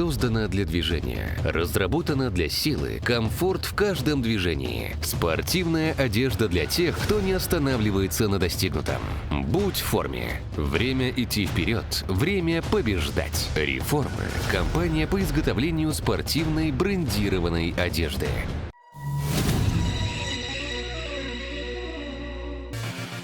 Создана для движения. Разработана для силы, комфорт в каждом движении. Спортивная одежда для тех, кто не останавливается на достигнутом. Будь в форме. Время идти вперед. Время побеждать. Реформы. Компания по изготовлению спортивной брендированной одежды.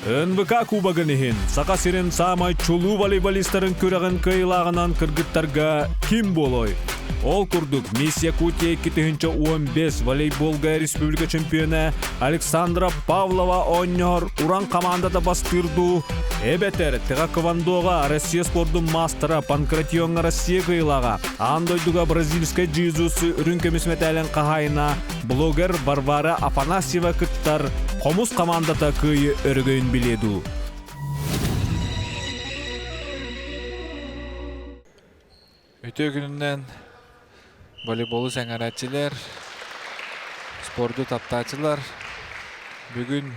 НВК Кубогын иһин Саха сирин саамай чулуу волейболистарын күрэҕин кыайыылааҕынан кыргыттарга ким буолуой? Ол курдук, Мисс Якутия 2015 волейболга республика чемпиона Александра Павлова оонньоһор Уран хамаандата бастыыр дуу, эбэтэр Тэхаквондоҕа Россия спордун маастара Панкратионҥа Россия кыайыылааҕа, аан дойдуга бразильскай джиу-джитсу үрүҥ көмүс мэтээлин хаһаайына Блогер Варвара Афанасьева кыттар хомус хамаандата кыайыы өрөгөйүн билиэ дуу? Үтүө күнүнэн волейболу сэҥээрээччилэр, спорду таптааччылар бүгүн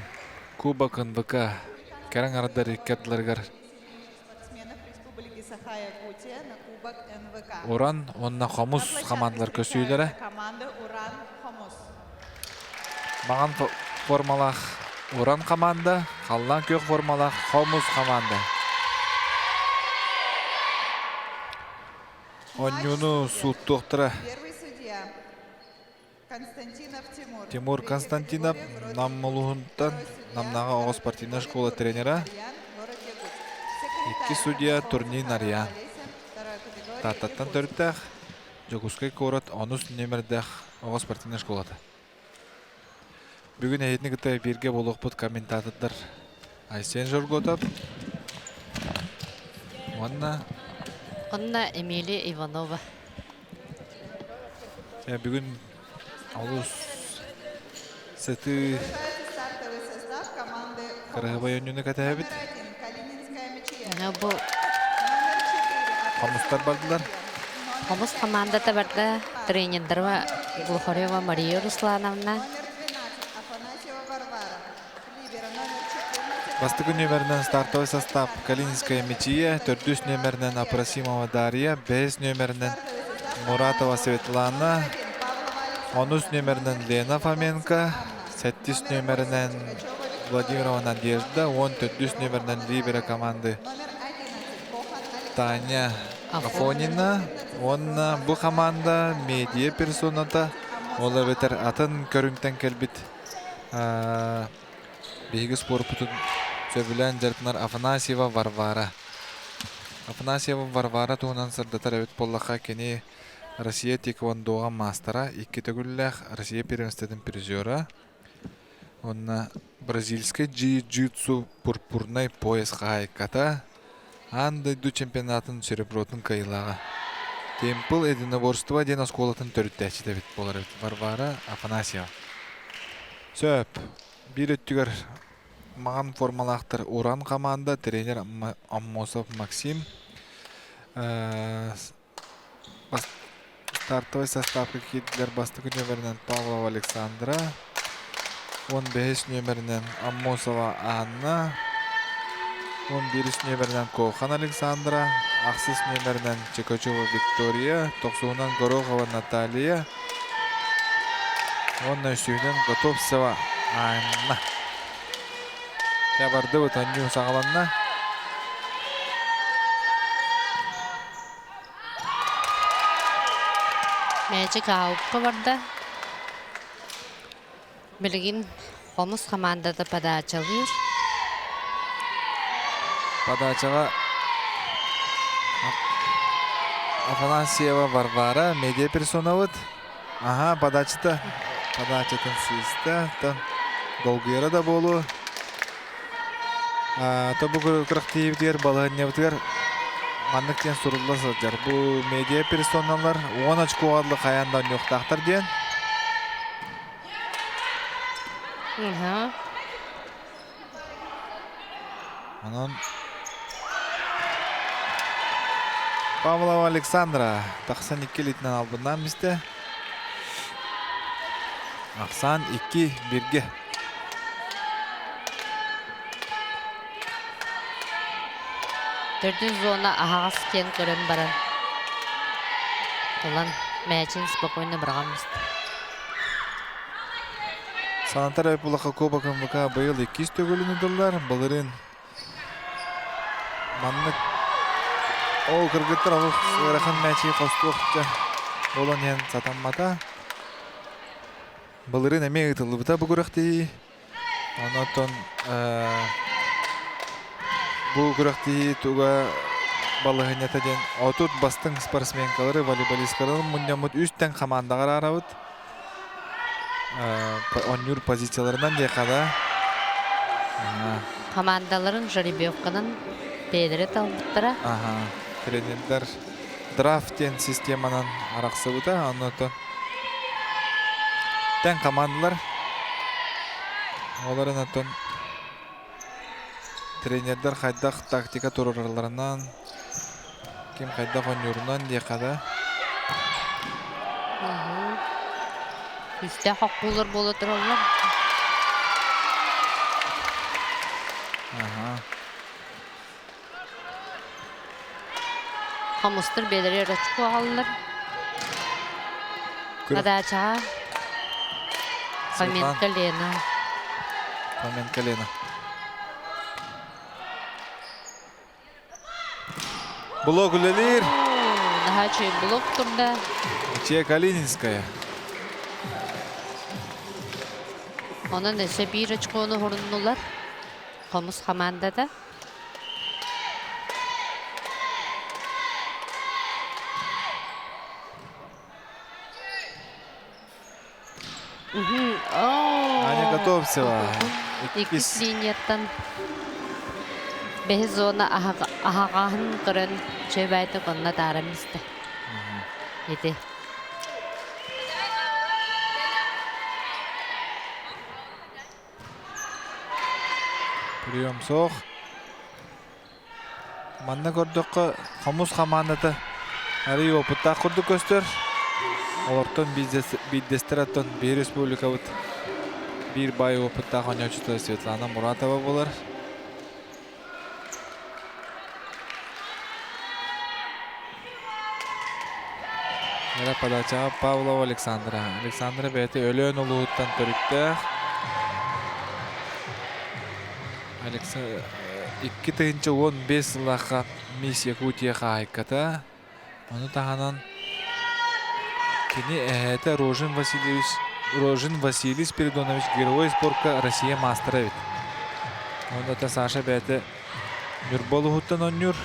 Кубок НВК кэрэҥ ардар икки ардыларыгар Уран уонна Хомус хамаандалар көсүүлэрэ. Маҥан формалаах Уран хамаанда, халлаан күөх формалаах Хомус хамаанда. Оонньууну сууттуохтара Тимур Константинов Нам улууһуттан Намнааҕы оҕо спортивнай школа тренера, икки судья Турнин Арьян. Тааттаттан төрүттээх Дьокуускай куорат онус нүөмэрдээх оҕо спортивнай школата. Бүгүн эһигини кытта бииргэ буолуохпут комментатордар Айсен Жорготов уонна Онно Эмилия Иванова. Бүгүн олус сытыы кыраһыбай оонньууну кэтэһэбит. Бу Хомустар бардылар. Хомус командата барда тренердара Глухарева Мария Руслановна. Бастакы нүөмэринэн стартовый состав Калининская Мичия, төрдүс нүөмэринэн Апросимова Дарья, бэһис нүөмэринэн Муратова Светлана, онус нүөмэринэн Лена Фоменко, сэттис нүөмэринэн Владимирова Надежда, уон төрдүс нүөмэринэн либеро команды Таня Афонина уонна бу команда медиа персоната, ол эбэтэр атын көрүҥтэн кэлбит Биһиги спорпутун сөбүлээн дьарыктанар Афанасьева Варвара. Афанасьева Варвара туһунан сырдатар эбит буоллахха, кини Россия тхэквондоҕа маастара, икки төгүллээх Россия первенствотын призера уонна бразильскай джиу-джитсу пурпурнай пояс хаһаайката, аан дойду чемпионатын серебротун кыайыылааҕа. Темпл единоборство диэн оскуолатын төрүттээччитэ эбит буолар эбит Варвара Афанасьева. Сөп. Биир өттүгэр маҥан формалаахтар Уран хамаанда, тренер Аммосов Максим. Стартовай састаапка киирдилэр бастакы нүөмэринэн Павлова Александра, уон бэһис нүөмэринэн Аммосова Анна, уон биирис нүөмэринэн Кохан Александра, ахсыс нүөмэринэн Чекачева Виктория, тохсуһунан Горохова Наталья, Уонна үсүһүнэн Готовцева Анна. Дьэ бардыбыт, оонньуу саҕаланна. Мээчик аупка барда. Билигин хомус хамаандата подачалыыр. Подачаҕа Афанасьева Варвара, медиа персонабыт. Аха, подачата, подачатын сыыста, оттон долгуйара да буолуо. То бу күрэхтиибитигэр, балаһыанньабытыгар маннык диэн сурулла сылдьар. Бу медиа персоналар уон очкоҕа хайаан да оонньуохтаахтар диэн. Онон Павлова Александра тахсан икки илиитинэн албыннаан бистэ. Ахсаан икки бирге. Төрдүс зона аһаҕас диэн көрөн баран. Ылан мээчин спокойно быраҕан истэ. Санатар Айпулаха Кубок МВК быйыл иккис төгүлүн ыдыллар. Былырыын маннык ол кыргыттар олус ыарахан мээчиги хостуохча буолан иһэн сатаммата. Былырыын эмиэ ыытыллыбыта бу күрэхтэһии. Онон бу күрэхтэһии туга балаһыанньата диэн 30 бастыҥ спортсменкалары, волейболисткалары мунньаммыт үс тэҥ хамаандаҕа араарабыт. Оонньуур позицияларынан диэххэ да. Хамаандаларын жеребьевканан бэйэлэрэ талбыттара. Аха. Тренердэр драфт диэн системанан арахсыбыта. Оннуттан тэҥ хамаандалар олорун оттон тренердэр хайдах тактика туруоралларынан, ким хайдах оонньуурунан диэххэ да. Күүстээх хоккуулар буола тураллар. Аха. Хомустар бэйэлэрэ очко аҕаллар. Подачаҕа Фоменко Лена. Фоменко Лена. Блок үлэлиир. Наһаа үчүгэй блок турда. Чия Калининская. Онон өссө биир очкону хуруннулар. Хомус хамаандата. Аня Готовцева. Иккис линияттан бэһис зона аһаҕаһын көрөн чөбөйтүк онно тааран истэ. Ити. Прием суох. Манна көрдөххө, хомус хамаандата арыый опыттаах курдук көстөр. Олортон биирдэстэр оттон биир республикабыт биир баай опыттаах оонньооччута Светлана Муратова буолар. Мира подачаҕа Павлова Александра. Александра бэйэтэ Өлөөн улууһуттан төрүттээх. 2015 сыллаахха Мисс Якутия хаһаайката. Ону таһынан кини эһээтэ Рожин Васильевич Рожин Василий Спиридонович герой спорка Россия маастара эбит. Онно Саша бэйэтэ Ньурба улууһуттан оонньуур.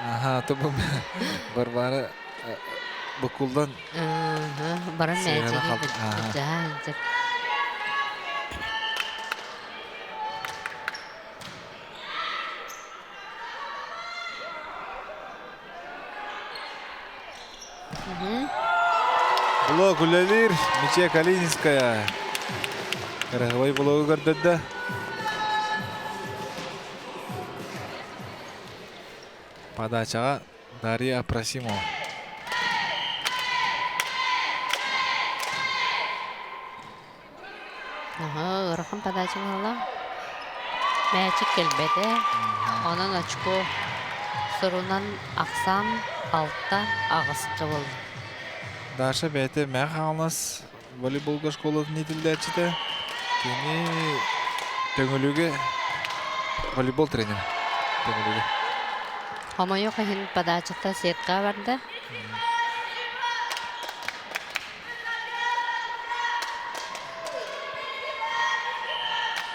Аха, то бу Варвара букулдан Баран сыана мээчиги хал Аха. былдьаан Блок үлэлиир Миче Калининская. Кыраһыбай блогу көрдөрдө. Подачаҕа Дарья Апросимова. Аһа, ыарахан подача буолла. Мээчик кэлбэтэ. Онон очко сурунан ахсаан алта аҕыска буолла. Даша бэйэтэ Мэҥэ Хаҥалас волейболга школатын иитиллээччитэ. Кини Төҥүлүгэ волейбол тренерэ. Төҥүлүгэ. Хомойуох иһин подачата сетка барда.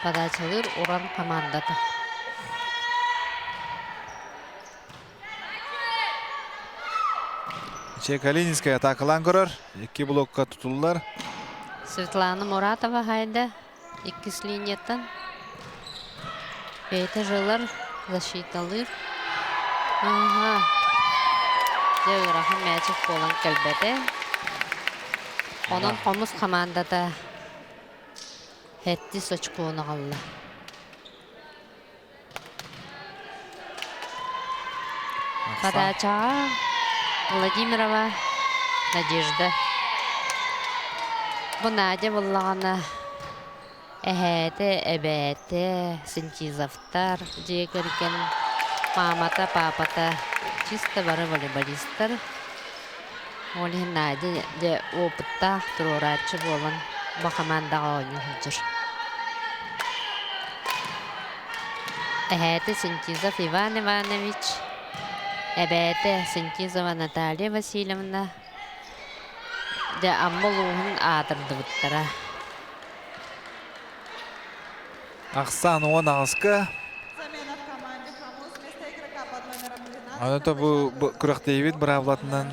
Подачалыыр Уран хамаандата. Чэ, Калининская атаакалаан көрөр. Икки блокка тутуллар. Светлана Муратова хайда иккис линияттан. Бэйэтэ жилар, защиталыыр. Ага. Дьэ ыарахан мээчик буолан кэлбэтэ. Онон хомус хамаандата сэттис очкону аҕалла. Подачаҕа Владимирова Надежда. Бу Надя буоллаҕына эһээтэ, эбээтэ, Синтизовтар дьиэ кэргэн маамата, паапата чисто бары волейболистар. Ол иһин Надя дьэ опыттаах туруорааччы буолан бу хамаандаҕа оонньуу сылдьар. Эһээтэ Синтизов Иван Иванович, эбээтэ Синтизова Наталья Васильевна дьэ Амма улууһун аатырдыбыттара. Ахсаан 18-ка. Аны то бу күрэхтэһиибит быраабылатынан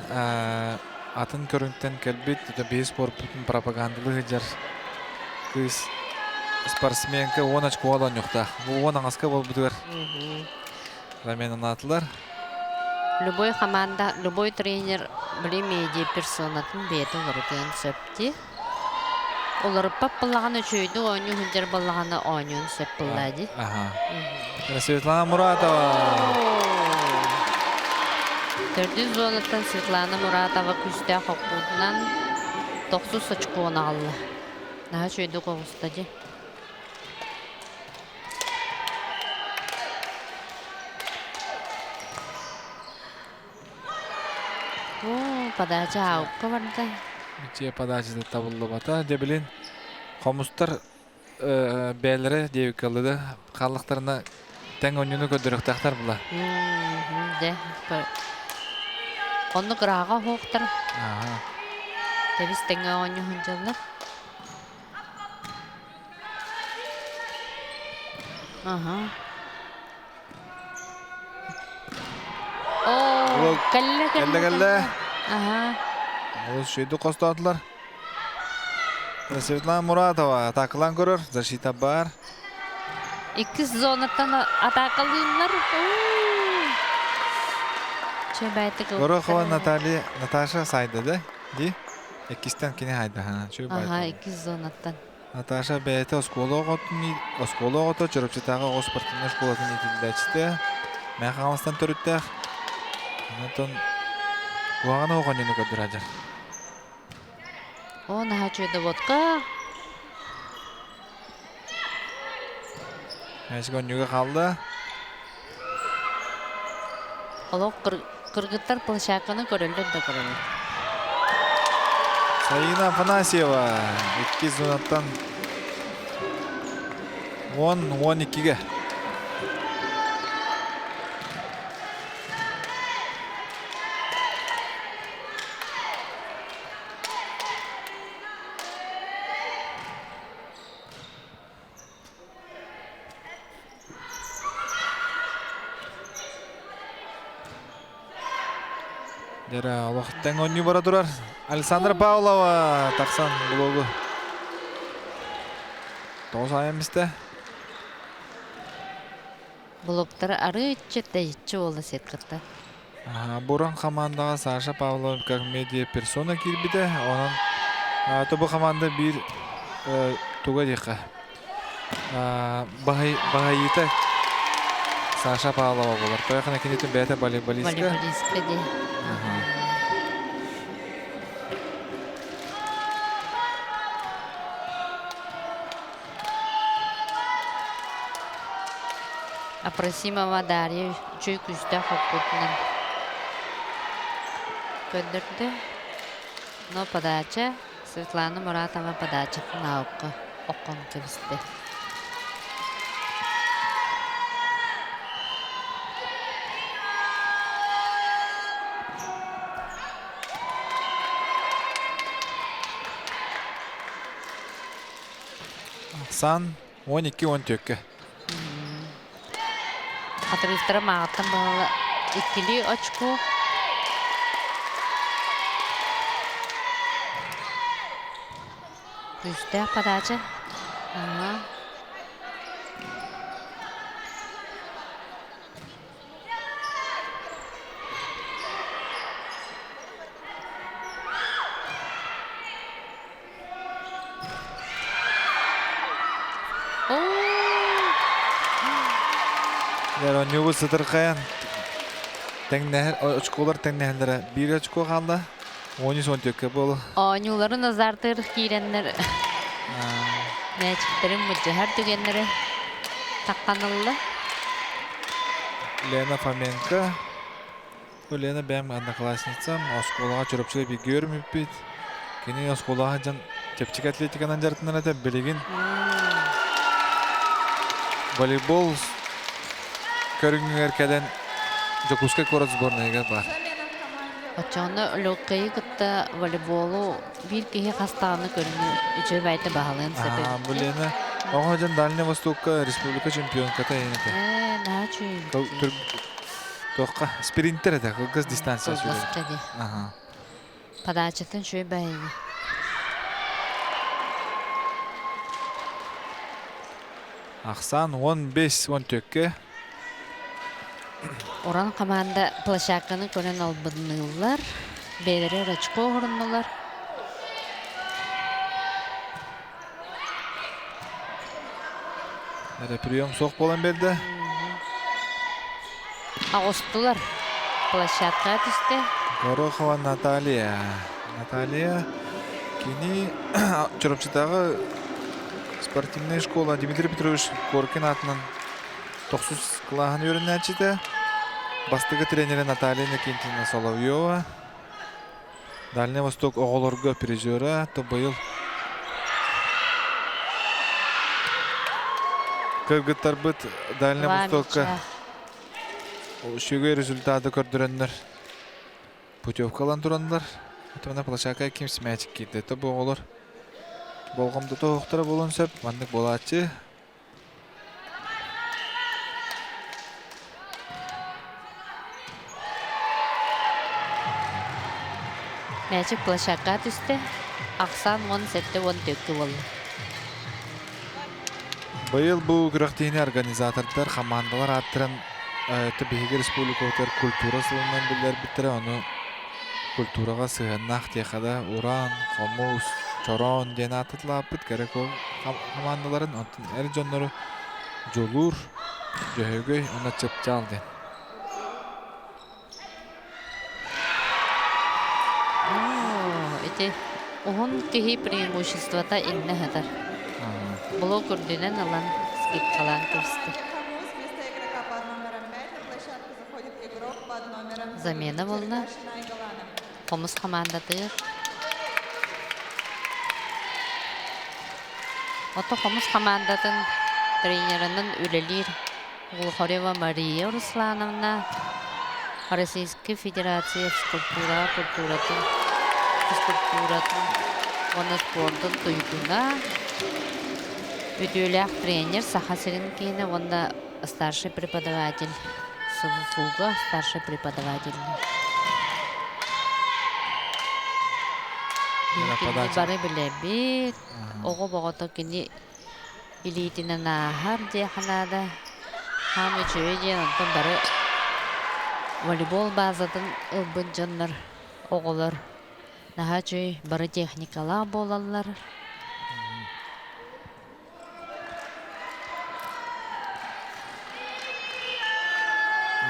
атын көрүҥтэн кэлбит биһи спорпутун пропагандалыы сылдьар кыыс спортсменка 10 очко оонньуохтаах. Бу 18-ка буолбутугар заменалаатылар. Любой команда, любой тренер били медиа персонатын бэйэтэ уларытыан сөп дии. Уларыппат буоллаҕына үчүгэйдик оонньуу сылдьар буоллаҕына оонньуон сөп буоллаа дии. Аха. Светлана Муратова. Төрдүс зонаттан Светлана Муратова күүстээх хоккуутунан тохсус очкону аҕалла. Наһаа үчүгэйдик оҕуста дии. Оо, подача аукка барда. Дьиэ подачата табыллыбата. Дьэ билин хомустар бэйэлэрэ диэбиккэ да хааллахтарына тэҥ оонньууну көрдөрүөхтээхтэр була. Дьэ, оннук ырааҕа оһуохтар. Тэбис тэҥҥэ оонньуу сылдьаллар. Аха. Оо, кэллэ, кэллэ, кэллэ. Аха. Олус үчүгэйдик хостоотулар. Светлана Муратова атаакалаан көрөр, защита бар. Иккис зонаттан атаакалыыллар. Чэ, байтык Горохова Наталья, Наташа сайда да? Ди? Иккистэн кини хайда, ха, чү Аха, иккис зонаттан. Наташа бэйэтэ оскуола оҕотун оскуола оҕото Чурапчытааҕы оҕо спортивнай школатын иитиллээччитэ, Мэҥэ Хаҥаластан төрүттээх. Онтон куһаҕан оҕонньону көрдөрө О, наһаа үчүгэй водка. Мэчик онньуга хаалла. Олох кыргыттар площадканы көрөллөр да көрөллөр. Саина Афанасьева икки зонаттан 10-12-ге. Дьэрэ олох тэҥ оонньуу бара турар. Александра Павлова тахсан блогу тоҕус айан бистэ. Блоктары арыыччы тэйиччи буолла сеткатта. Буран хамаандаҕа Саша Павлов как медиа персона киирбитэ. Онон бу хамаанда биир туга диэххэ баһайыыта Саша Павлова буолар. Тояхана кинитин бэйэтэ волейболистка. Волейболистка дии. Апросимова Дарья үчүгэй күүстээх хоппутунан көрдөрдө. Но подача Светлана Муратова подачатын аукка оккон кэбистэ. Сан 12-14-кө. Хатырыыстара мааҕыттан баһыла иккилии очко. Күүстээх подача. Ага. Оонньуубут сытырхайан тэҥнэһэр очколар тэҥнэһэллэрэ биир очко хаалла. Онис он төккө буолу. Оонньууларын азартыыр киирэннэр мээчиктэрин мыдьыһар түгэннэри тахханылла. Лена Фоменко. Лена бэйэм одноклассницам. Оскуолаҕа Чурапчыга бииргэ үөрэммиппит. Кини оскуолаҕа дьон чэпчэки атлетиканан дьарыктанар этэ. Билигин волейбол көрүҥүгэр кэлэн Дьокуускай куорат сборнайыгар баар. Оччоҕуна легкайы кытта волейболу биир киһи хас даҕаны көрүҥү үчүгэй баайта баһылыан сөп эбит. Бу Лена оҕо дьон Дальний Востокка республика чемпионката этэ. Ээ, наһаа үчүгэй. Туохха спринтер этэ, кылгас дистанция Кылгаска дии. Подачатын үчүгэй баайыны. Ахсаан 15-14 Уран хамаанда площадканы көрөн албынныыллар, бэйэлэрэ рачко оһоруннулар. Эрэ прием суох буолан биэрдэ. Оҕустулар. Площадкаҕа түстэ. Горохова Наталья. Наталья кини Чурапчытааҕы спортивная школа Дмитрий Петрович Коркин аатынан тохсус кылааһын үөрэнээччитэ. Бастакы тренерэ Наталья Иннокентьевна Соловьева. Дальний Восток оҕолорго призера, то быйыл кыргыттарбыт Дальний Востокка үчүгэй результаты көрдөрөннөр путевка ылан тураннар. Отона площадка ким мячик киирдэ. То бу оҕолор болҕомтото оһохторо буолуон сөп. Маннык буолааччы. Мээчик площадка түстэ. Ахсаан 17 14 буолла. Быйыл бу күрэхтэһиини организатордар, хамаандалар ааттарын биһиги республикабытыгар культура сылынан биллэрбиттэрэ. Ону культураҕа сыһыаннаах диэхэ уран, хомус, чороон диэн ааттатылааппыт кэрэ хамаандаларын, онтон эр дьоннору Дьулуур, Дьөһөгөй уонна Чыпчаал диэн. Ити уһун киһи преимуществота иннэ сытар. Блок үрдүнэн ылан скидкалаан кэбистэ. Замена буолла. Хомус хамаандатыгар. Ото хомус хамаандатын тренеринэн үлэлиир Глухарева Мария Руслановна, Российскай Федерация физкультура культуратын, физкультуратын уонна спордун туйгуна, үтүөлээх тренер Саха сирин киинэ уонна старший преподаватель СВФУга старший преподаватель. Кини бары билэбит, оҕо боҕото кини илиитинэн ааһар диэххэ наада. Хаам үчүгэй диэн онтон бары волейбол базатын ылбыт дьоннор, оҕолор наһаа үчүгэй бары техникалаах буолаллар.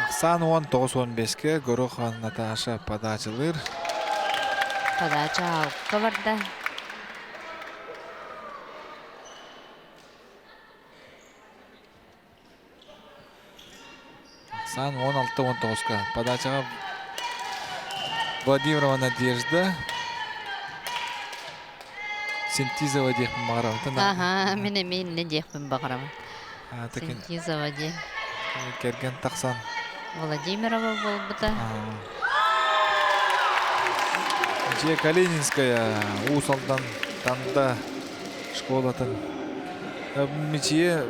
Ахсаан 19-15-ке Горохова Наташа подачалыыр. Подача аукка барда. Ахсаан 16-19-ка подачаҕа Владимирова Надежда. Синтизова диэхпин баҕарабын. Аха, мин эмиэ иннэ диэхпин баҕарабын. Синтизова диэн. Кэргэн тахсан. Владимирова буолбута. Дьиэ Калининская, Уус Алдан, Танда школатын. Мичие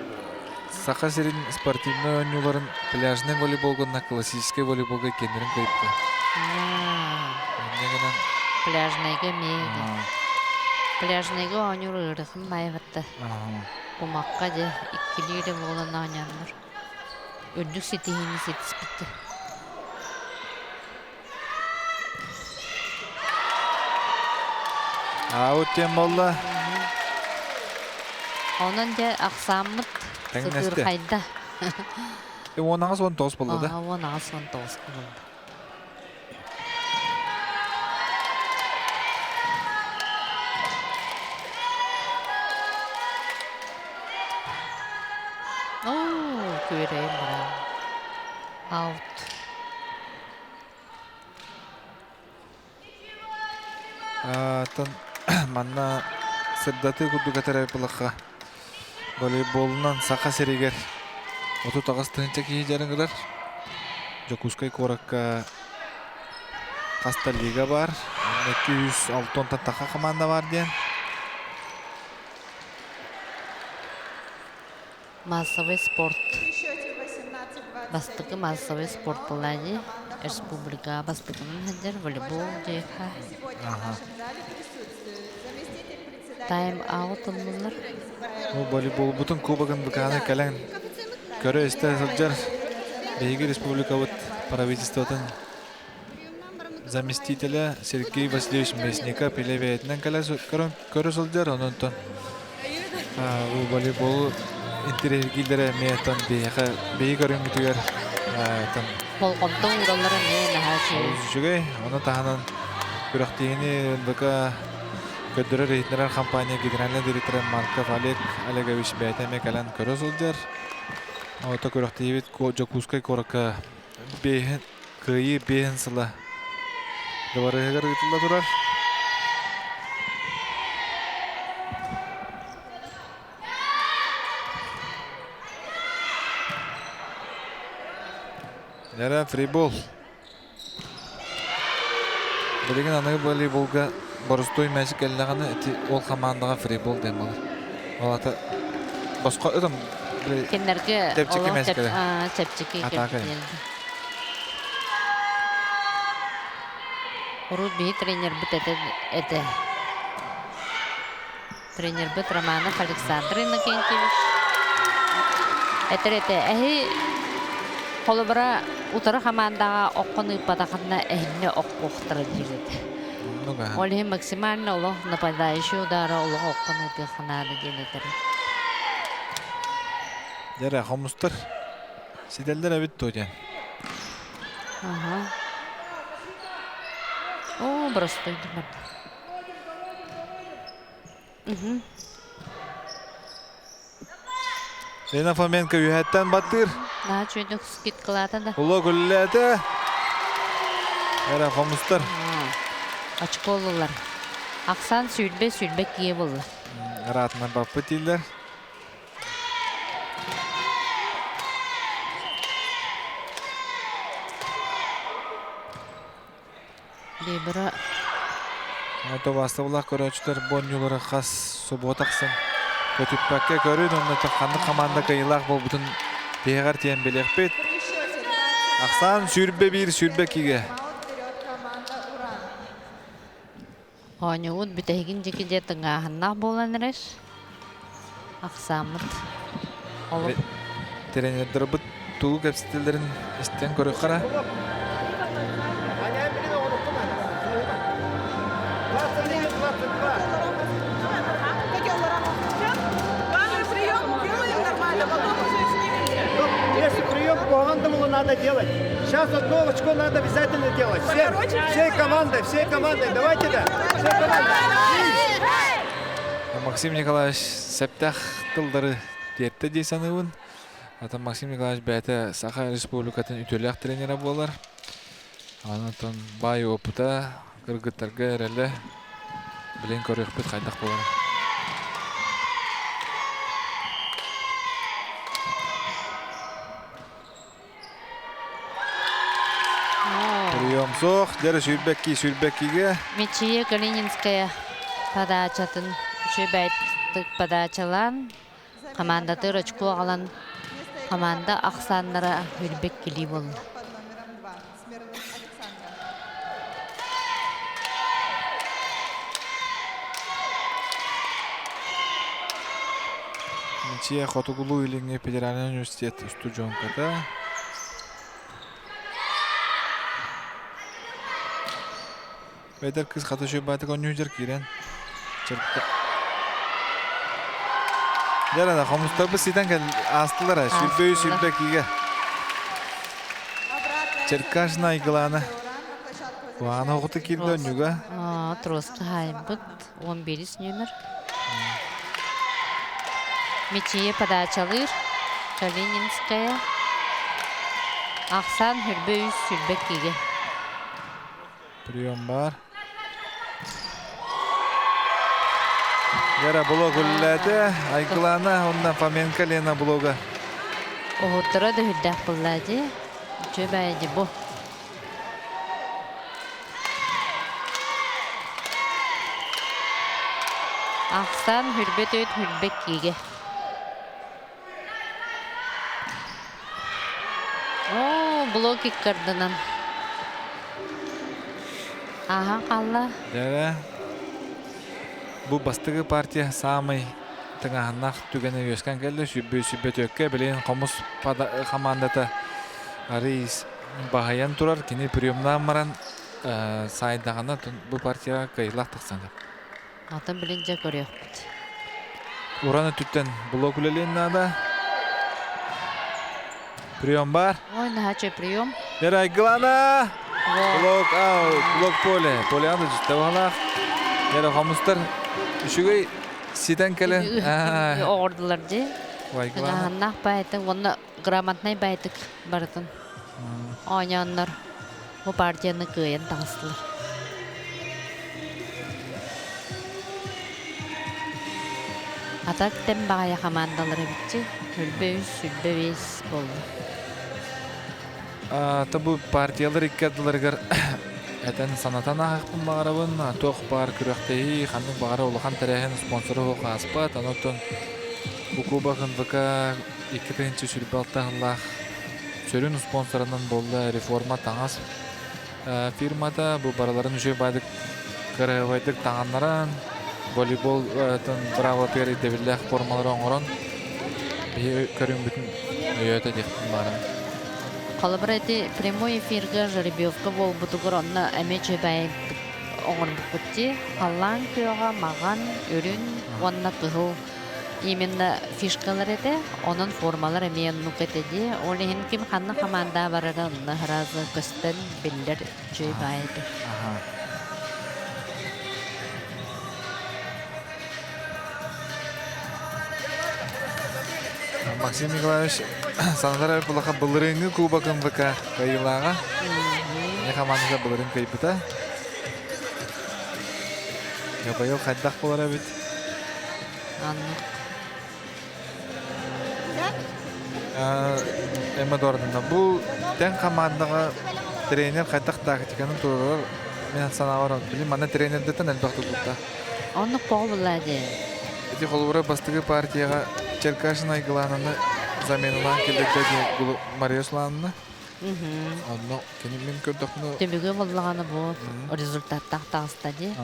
Саха сирин спортивнай оонньууларын пляжнай волейболга уонна классическай волейболга иккиэннэрин кыайбыта. Инньэ гынан Пляжнайга эмиэ Пляжнайга оонньуур ыарахан баайбатта. Кумахха дьэ иккилии эрэ буолан оонньооннор. Үрдүк ситиһиини ситиспиттэр. Аут диэн буолла. Онон дьэ ахсааммыт сытыырхайда. 18-19 буолла да? 18-19 буолла. күөрэйэн баран. Аут. Оттон манна сырдатыы курдук этэр былахха волейболунан Саха сиригэр 38 тыһыынча киһи дьарыгырар. Дьокуускай куоракка хас да лига баар. 206 таха команда баар диэн. Массовый спорт. Бастакы массовый спорт буолла республика бастакынан сылдьар волейбол дьиэхэ. Тайм-аут ыллылар. Бу волейболбутун кубогын быкааны кэлэн көрө-истэ сылдьар биһиги республикабыт правительствотын заместителэ Сергей Васильевич Местников илэ бэйэтинэн кэлэ көрө сылдьар, онон бу волейболу интэриэһиргииллэрэ эмиэ оттон биһиэхэ биһиги көрүҥмүтүгэр болҕомто уураллара эмиэ наһаа үчүгэй. Үчүгэй. Ону таһынан күрэхтэһиини НВК көрдөрөр иһитиннэрэр компания генеральнай директора Марков Олег Олегович бэйэтэ эмиэ кэлэн көрө сылдьар. Ото күрэхтэһиибит Дьокуускай куоракка биэһин Кыайыы биэһин сыла дыбарыаһыгар ыытылла турар. Нэрэ фрибол. Билигин аныгы волейболга боростуой мээчик кэллэҕинэ ити ол хамаандаҕа фрибол диэн буолар. Ол ата босхо ытым Кинилэргэ чэпчэки мээчик кэлэр. Чэпчэки Атака. Урут биһи тренербит этэ этэ. Тренербит Романов Александр Иннокентьевич. Этэр этэ, эһи холобура утары хамаандаҕа оккон ыыппатахына эһиннэ оккуохтара диир этэ. Ол иһин максимально олох нападающий удара олох оккон ыытыахха наада диэн этэр. Дьэрэ, хомустар Ситэллэр эбит дуо диэн. Ага. О, простой барда. Угу. Лена Фоменко үһэттэн баттыыр. Наһаа үчүгэйдик скидкалаата да. Улуу күллээтэ. Эрэ хомустар. Очко ыллылар. Ахсаан сүүрбэ сүүрбэ киэ буолла. Ыраатынан баппыт дииллэр. Либра Ото бастабылаах көрөөччүлэр бу оонньуулары хас субуота ахсын көтүппэккэ көрүн уонна ханнык хамаанда кыайыылаах буолбутун тиһэҕэр тиийэн билиэхпит. Ахсаан 21 22-гэ. Оонньуубут бүтэһигин дьики дьэ тыҥааһыннаах буолан эрэр. Ахсааммыт олох. Тренердарбыт тугу кэпсэтэллэрин истэн көрүөххэ. Если прием по надо делать. Сейчас одно очко надо обязательно делать. Все, всей командой, всей командой. Давайте да. Всей командой. Максим Николаевич септэх тыллары тиэртэ дии саныыбын. Атын Максим Николаевич бэйэтэ Саха Республикатын үтүөлээх тренерэ буолар. Онон баай опыта кыргыттарга эрэлэ билин көрүөхпүт хайдах буолар. Прием суох, дьэрэ сүүрбэкки сүүрбэккигэ. Мичийэ Калининская подачатын үчүгэйдик подачалаан, командатыгар очко аҕалан команда ахсааннара үрбэк килии буолла. Мичийэ Хотугулуу-Илиҥҥи федеральнай университет устудьуонката. Эдэр кыыс хата үчүгэй оонньуу киирэн чырка Дьэ хомустарбыт ситэн кэл аастылар ээ сүүрбэ үс сүүрбэ иккигэ Черкашина Айгылаана Куһаҕана оҕото киирдэ онньуга Троска хаайбыт 11 нүөмэр. Мичийэ подачалыыр. Калининская. Ахсаан хүрбэ үс сүрбэ кигэ. Прием бар. Гера блок үллээтэ. Айгылана онна Фоменко Лена блога. Оһуттара да үрдээх буллаа дии. Үчүгэй бу. Ахсаан хүрбэ төрт хүрбэ кигэ. Оо, блок иккардынан. Ааһан хаалла. Дьэ, бу бастакы партия саамай тыҥааһыннаах түгэнэ үөскээн кэллэ. Сүбэ сүбэ түөккэ билигин хомус хамаандата арыый баһыйан турар. Кини приемнаан баран саайдаҕына бу партияҕа кыайыылаах тахсан. Атын билин дьэ көрүөхпүт. Уран өттүттэн блок үлэлиэн наада. Прием бар. Ой, наһаа прием. Ярайгылана! Блок аут, блок поле. Поле аны жүтте бағалақ. Яра хомустар үчүгэй ситэн кэлэн. Оҕордулар дии. Тыҥааһыннаах баайтык уонна грамотнай баайтык барытын оонньооннор бу партияны кыайан таҕыстылар. Атак тэм баҕайы хамаандалар эбитчи. Сүлбэ үс, сүлбэ биэс буолла. Та бу партиялар икки ардыларыгар этэн санатан ааһыахпын баҕарабын. Туох баар күрэхтэһии, ханнык баҕара улахан тэрээһин спонсору суох ааспат. Онон бу Кубок НВК 2026 сыллаах сүрүн спонсорынан буолла Реформа таҥас фирмата. Бу барыларын үчүгэй баайдык кыраһыабайдык таҥаннаран, волейбол быраабылатыгар ирдэбиллээх формалары оҥорон биһи көрүҥмүтүн өйөөтө диэхпин баарым. Холобура ити прямой эфирга жеребьевка буолбутугар онно эмиэ үчүгэй оҥорбуккут дии. Халлаан күөҕэ, маҕан, үрүҥ уонна кыһыл именно фишкалар этэ. Онон формалар эмиэ оннук этэ дии. Ол иһин ким ханна хамаандаа барара онно сразу көстөн биллэр үчүгэй баай этэ. Максим Николаевич санатар булаха былырыыҥҥы Кубок МВК кыайыылааҕа. Мне хамаандата былырыын кыайбыта. Быйыл хайдах буолар эбит? Аннык. Эмма Дордана, бу тэҥ хамаандаҕа тренер хайдах тактиканы туруорар мен санаабар билим манна тренердетен элбэх тутулта. Оннук тоҕо булла дии. Ити холобура бастакы партияҕа Черкашин Айгылаананы заменалаан киллэрдэ дии Мария Руслановна. Онно кини мин көрдөхпүнэ Түмүгү буллаҕына бу результаттаах таҕыста дии.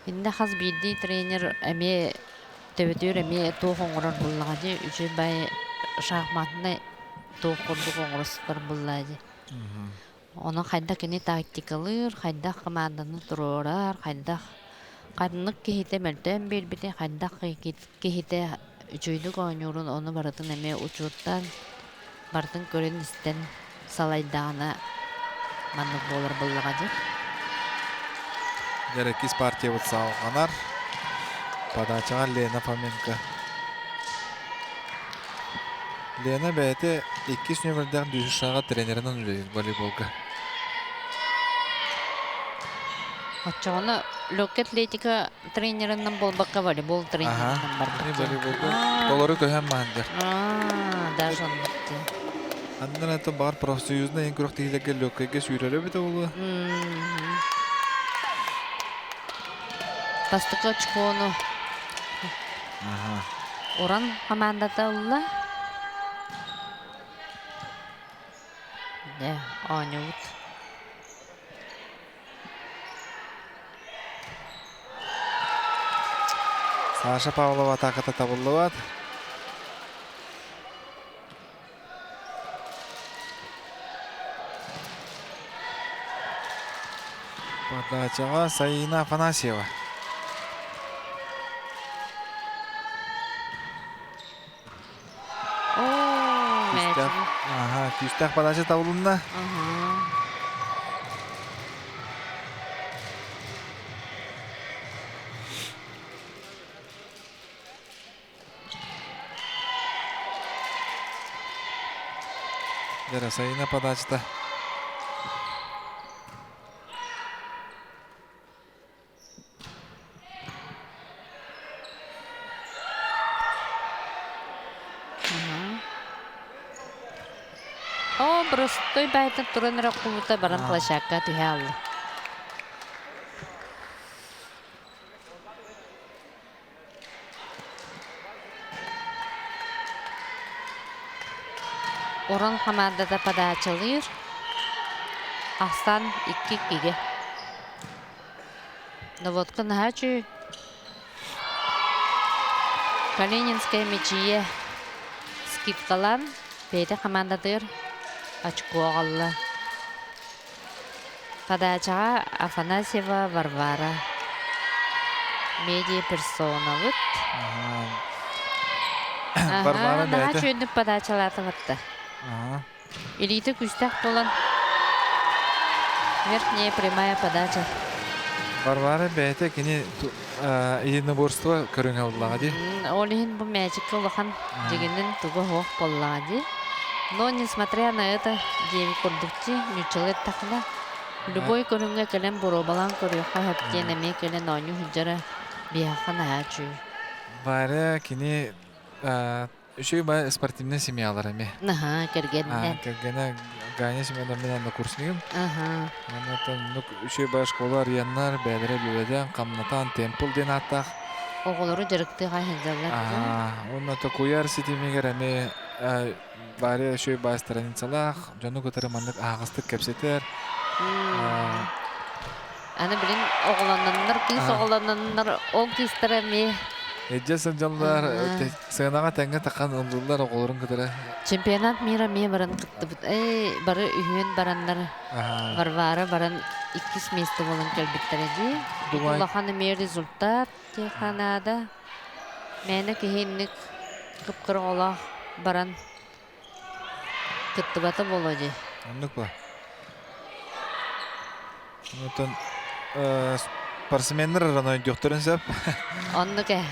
Иннэ хас биирдии тренер эмиэ төбөтүгэр эмиэ туох оҥорор буллаҕа дии үчүгэй шахматнай туох курдук оҥоросуттар буллаа дии. Ону хайдах кини тактикалыыр, хайдах команданы туруорар, хайдах ханнык киһитэ мөлтөөн биэрбити, хайдах киһитэ үчүгэйдик оонньуурун ону барытын эмиэ учуоттаан, барытын көрөн-истэн салайдаҕына маннык буолар буоллаҕа дии. Дьэрэкис партиябыт салҕанар. Подачаҕа Лена Фоменко. Лена бэйэтэ иккис нүөмэрдээх ДЮСШ-ҕа тренеринэн үлэлиир волейболга. Оччоҕуна легкая атлетика тренеринэн буолбакка волейбол тренеринэн барбыт. Волейболга толору көһөн маһандар. Даже оннук дии. Аннан это баар профсоюзнай ең күрэхтэһиилэргэ легкайга сүүрэрэ эбитэ буолуо. Бастакы очкону Уран хамаандата ылла. Дьэ, оонньуубут. Саша Павлова атааката табыллыбат. Подачаҕа Саина Афанасьева. Күүстээх, аха, күүстээх подача табылынна. Дьэ, Сайына подачата. О, простой байтан туран эрэ кулута баран площадка түһэ алла. Уран хамаандата подачалыыр. Ахсан 2-2-гэ. Доводка наһаа үчүгэй. Калининская мичийэ скидкалаан бэйэтэ хамаандатыгар очко аҕалла. Подачаҕа Афанасьева Варвара медиа персонабыт. Варвара Наһаа үчүгэйдик подачалаатыбатта. Илиитэ күүстээх буолан верхняя прямая подача. Варвара бэйэтэ кини единоборство көрүҥэ буоллаҕа дии. Ол иһин бу мээчиккэ улахан дьигинин туга суох буоллаҕа дии. Но несмотря на это диэбит курдук дии, ньуччалыы эттэххинэ, любой көрүҥҥэ кэлэн боруобалаан көрүөххэ сөп диэн эмиэ кэлэн оонньуу сылдьара биһиэхэ наһаа үчүгэй. Варя кини үчүгэй баа спортивнай семьялар эмиэ. Наһаа кэргэннэ. Кэргэнэ Ганя Семеновна однокурсникым. Аха. Онон үчүгэй баа школа арыйаннар, бэйэлэрэ үлэлэтэн, хамнатан, темпл диэн ааттаах. Оҕолору дьарыктыы сылдьаллар. Уонна куйаар ситимигэр эмиэ Варя үчүгэй баа страницалаах, дьону кытары маннык аһаҕастык кэпсэтэр. Аны билин оҕолононнор, кыыс оҕолононнор, ол кыыстара эмиэ Эдьэ сылдьаллар, сыанаҕа тэҥҥэ тахан ыллыллар оҕолорун кытары. Чемпионат мира эмиэ баран кыттыбыт. Эй, бары үһүөн бараннар, Варвара баран иккис место буолан кэлбиттэрэ дии. Улахан эмиэ результат диэххэ наада. Мээнэ киһи инник кып-кыра оҕолоох баран кыттыбата буолуо дии. Оннук ба. Онтон спортсменнар өйдүөхтэрин сөп. Оннук ээ.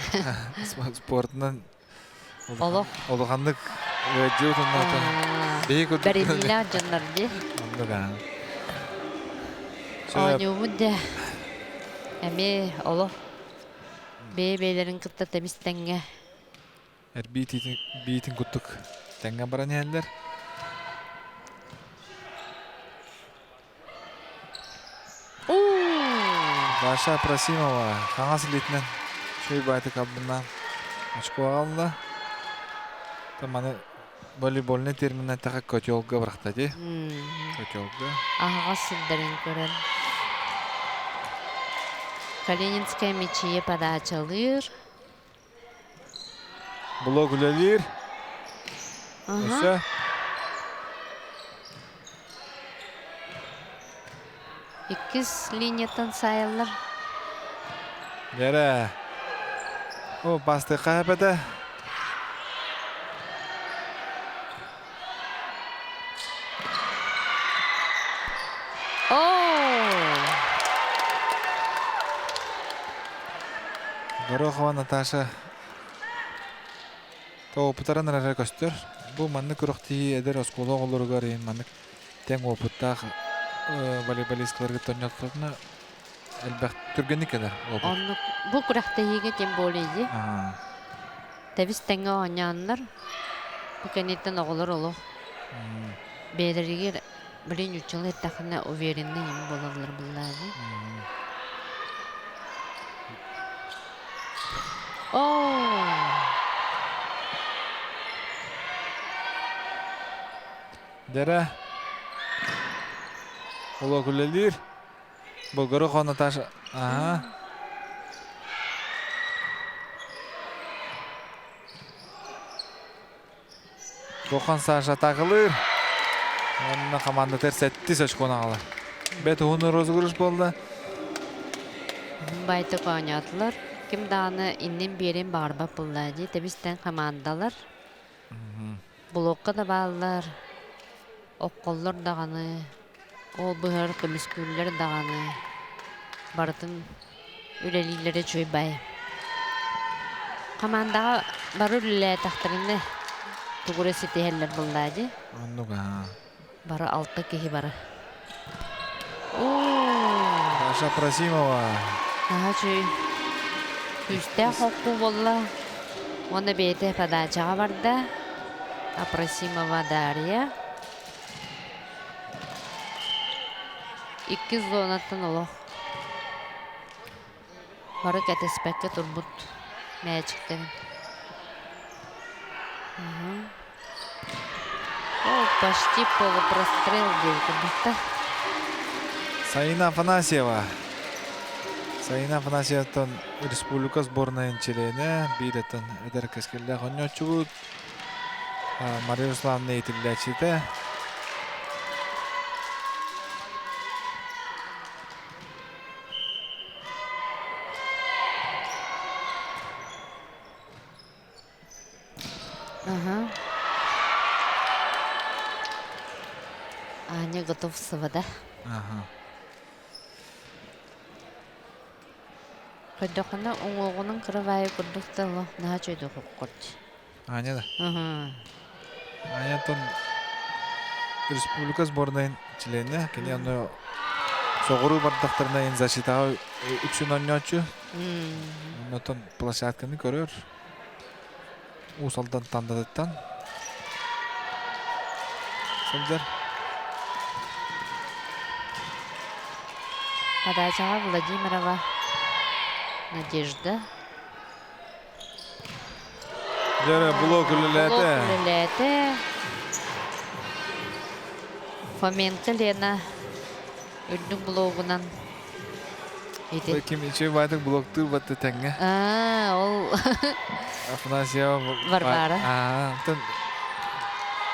Спортунан Олох. Улаханнык ыалдьыбыт оннооттон биһи курдук Бэриниилээх дьоннор дии. Оннук аа. Оонньуубут дэ. Эмиэ олох бэйэ-бэйэлэрин кытта тэбис тэҥҥэ. Эрбии биитин курдук тэҥҥэ баран иһэллэр. Даша Просимова хаҥас илиитинэн үчүгэй баайтык албыннаан очко аҕалла. Маны волейбольный терминнэн тэхэ котелга бырахта дии. Котелга. Аһаҕас сирдэрин көрөн. Калининская мечие подачалыыр. Блок үлэлиир. Өссө. Иккис линияттан саайаллар. Дьэрэ. О, бастыка эпэтэ. Горохова Наташа тоопутарын эрэ көстөр. Бу маннык күрэхтэһии эдэр оскуола оҕолоругар иһин маннык тэҥ уопуттаах волейболисткаларга тонньоттоҕуна элбэх түргэнник кэлэр опыт. Оннук бу күрэхтэһиигэ тем более дии. Тэбис тэҥҥэ оонньооннор бу кэнниттэн оҕолор олох бэйэлэригэр блин учула эттэххинэ уверенный им буолаллар быллааны. Оо! Дэрэ олох үлэлиир. Болгорохо Наташа. Аха. Гохан Саша атаакалыыр. Уонна хамаандатыгар сэттис очкону аҕалар. Бэт уһун розыгрыш буолла. Байтык оонньоотулар. Ким даҕаны иннин биэрин баҕарбат буолла дии. Тэбистэн хамаандалар. Блокка да бааллар. Окколлор даҕаны. Ол быһар көмүскүүллэр даҕаны барытын үлэлииллэрэ үчүгэй баайы. Хамаандаҕа бары үлэлээтэхтэринэ тугу эрэ ситиһэллэр буоллаа дии. Оннук аа. Бары алта киһи бары. Даша Просимова. Наһаа үчүгэй. Күүстээх хокку буолла. Уонна бэйэтэ подачаҕа барда. Апросимова Дарья. Иккис зонаттан олох бары кэтэспэккэ турбут мээчиктэрин. О, почти полупрострел диэбит курдук Саина Афанасьева. Саина Афанасьеваттан республика сборнайын чилиэнэ, биир эдэр кэскиллээх оонньооччубут. Мария Руслановна иитиллээччитэ. Ага. Аня Готовцева, да? Ага. Көрдөххүнэ уҥуоҕунан кыра курдук да наһаа үчүгэй курдук. Аня да. Аня оттон республика сборнайын чилиэнэ. Кини онно соҕуруу бардахтарына защитаҕа үксүн оонньооччу. Оннотон площадканы көрөр. Уус Алдан Тандатыттан сылдьар. Подачаҕа Владимирова Надежда. Дьэ, блок үлэлээтэ. Блок үлэлээтэ. Фоменко Лена үрдүк блогунан ити. Ким ичи баатык блоктуур батты тэҥҥэ. Аа, ол Афанасьева Варвара. Аа, тын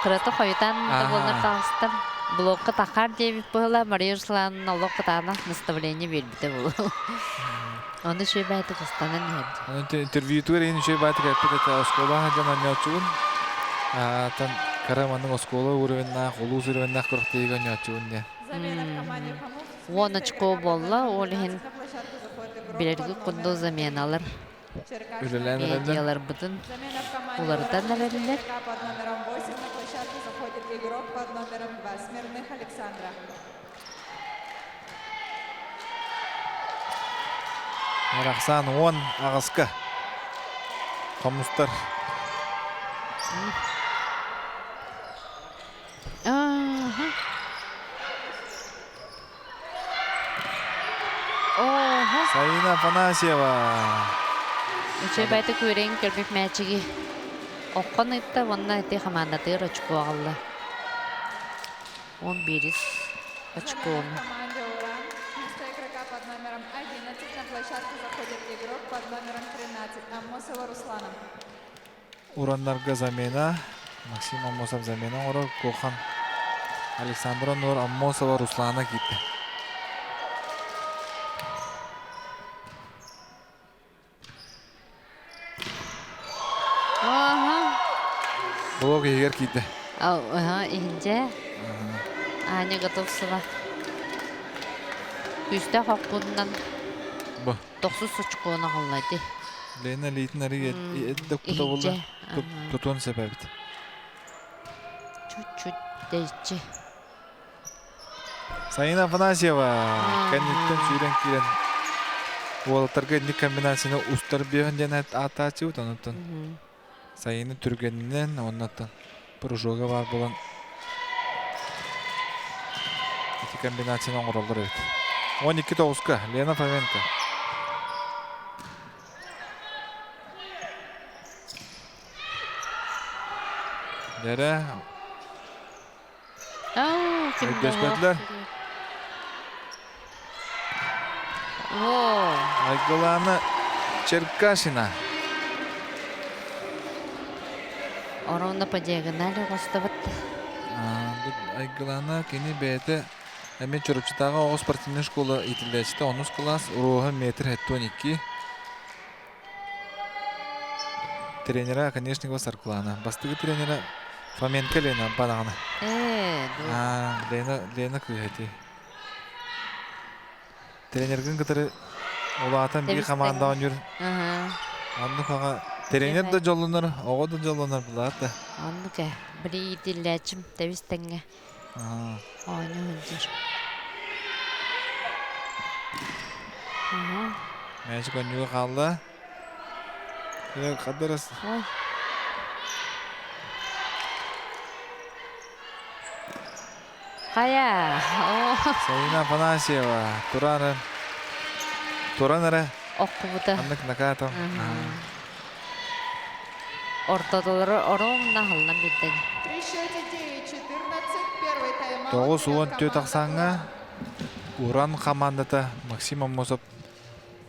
Кырата хойутан да буоллар таҕыстым. Блокка тахаар диэбит быһыла Мария Руслановна олох кытаанах наставление биэрбитэ буолуо. Ону үчүгэй баайдык ыстанан иһэрдим. Интервьютугар иһин үчүгэй баайдык эппит этэ оскуола дьон оонньооччубун. Тан кыра маннык оскуола уровеннаах, улуус уровеннаах күрэхтэһиигэ оонньооччубун диэн. Уон очко буолла, ол иһин билэрги курдук заменалар Үлэлээн эрэллэр. медиаларбытын уларытан эрэллэр. Под номером 8 на площадку заходит игрок под номером 2 Смирных Александра. Арахсан 10 аҕыска хомустар. Ааха. Ооһо. Саина Афанасьева. Үчүгэй баайдык үөрэн көрбүт мээчиги окхон ыытта уонна ити хамаандатыгар очко аҕалла. 11 очкону. Команде «Уран» вместо игрока под номером 11 на площадку заходит игрок под номером 13 Амосова Руслана. Ураннарга замена. Максим Аммосов замена оҥорор. Кохан Александра Нур Аммосова Руслана киирдэ. Ага. Блок иһигэр киирдэ. Ага, иһинчэ. Аня Готовцева. Күүстээх хоппунан Бу. тохсус очкону аҕалла Лена илиитин арый эрдэ укпута буолла. Тутуон сөп эбит. Чуть-чуть тэйиччи. Саина Афанасьева кэнниттэн сүүрэн киирэн уолаттарга инник комбинацияны устар биэһэн диэн ааттааччыбыт онуттан Саина түргэнинэн уоннаттан прыжога баар буолан ити комбинацияны оҥороллор эбит. 12 тоҕуска Лена Фоменко. Дэрэ Өйдөспөтүлэр. Айгылаана Черкашина. Ровно по диагонали оҕустубут. Айгылаана кини бэйэтэ эмиэ Чурапчытааҕы оҕо спортивнай школа иитиллээччитэ онус кылаас уруоһа метр 72 Тренера Оконешникова Саргылаана. Бастакы тренера Фоменко Лена Банаҕана. Ээ, Аа, Лена, Лена кыыһа ити. Тренергин кытары улаатан биир хамаанда оонньуур. Оннук аҕа тренер да дьоллонор, оҕо да дьоллонор булаат да. Оннук ээ. Били иитиллээччим тэбис тэҥҥэ. Оонньуу сылдьар. Мээчик оонньууга хаалла. Хаддарас. Ой. Хайа. Саина Афанасьева туран туран эрэ Оххубута. Аннык накаатом. Ортотолору ровно аһыллан биэрдэ. При счете 9-14 первый тайм-аут 94 ахсааҥҥа Уран хамаандата Максим Аммосов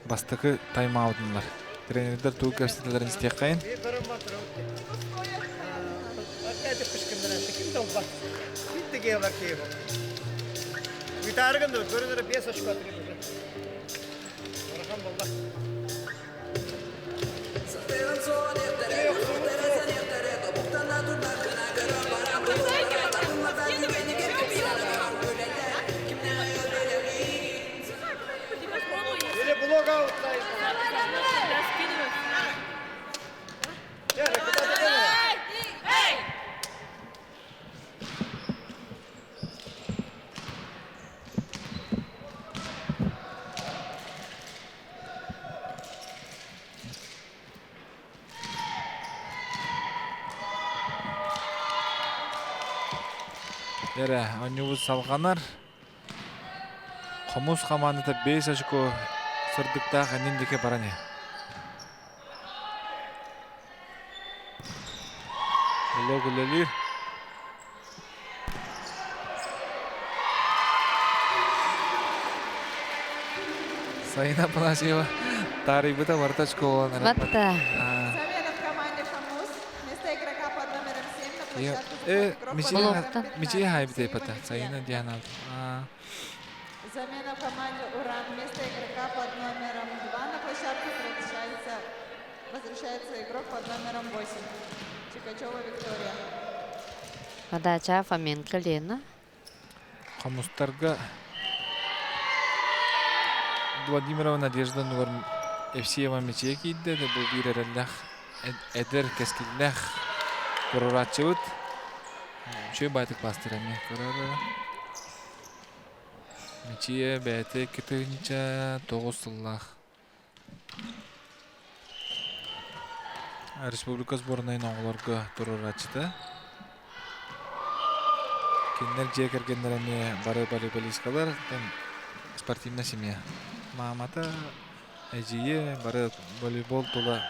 бастакы тайм-аутуннар. Тренердэр тугу кэпсэтэллэрин истиэххэйин. Или блок аут ставить. Лера, куда ты кинула? Эрэ, оонньуубут салҕанар. Хомус хамаандата 5 очко сырдыктаах иннин диэки баран иһэр. Блок үлэлиир. Сайына Афанасьева таарыйбыта барыта очколанар. Батта. Замена в команде «Хомус». Вместо игрока под номером 7 на площадку Э, заходит игрок под Мичия номером Мичия 15 хайбытай Евсеева пата. Мичия. Сайына Диана. Замена в команде «Уран». Вместо игрока под номером 2 на площадку возвращается, возвращается игрок под номером 8. Чикачева Виктория. Подача Фоменко Лена. Хомустарга Владимирова Надежда нугар Евсеева Мичия киирдэ, бу биир эрэллээх эдэр кэскиллээх туруорааччыбыт. Үчүгэй баайтык пастыр эмиэ көрөр. Мичия бэйэтэ 2009 сыллаах Республика сборнайын оҕолорго туруорааччыта. Кинилэр дьиэ кэргэннэрэ эмиэ бары волейболисткалар, спортивная семья. Маамата, эдьиийэ бары волейбол тула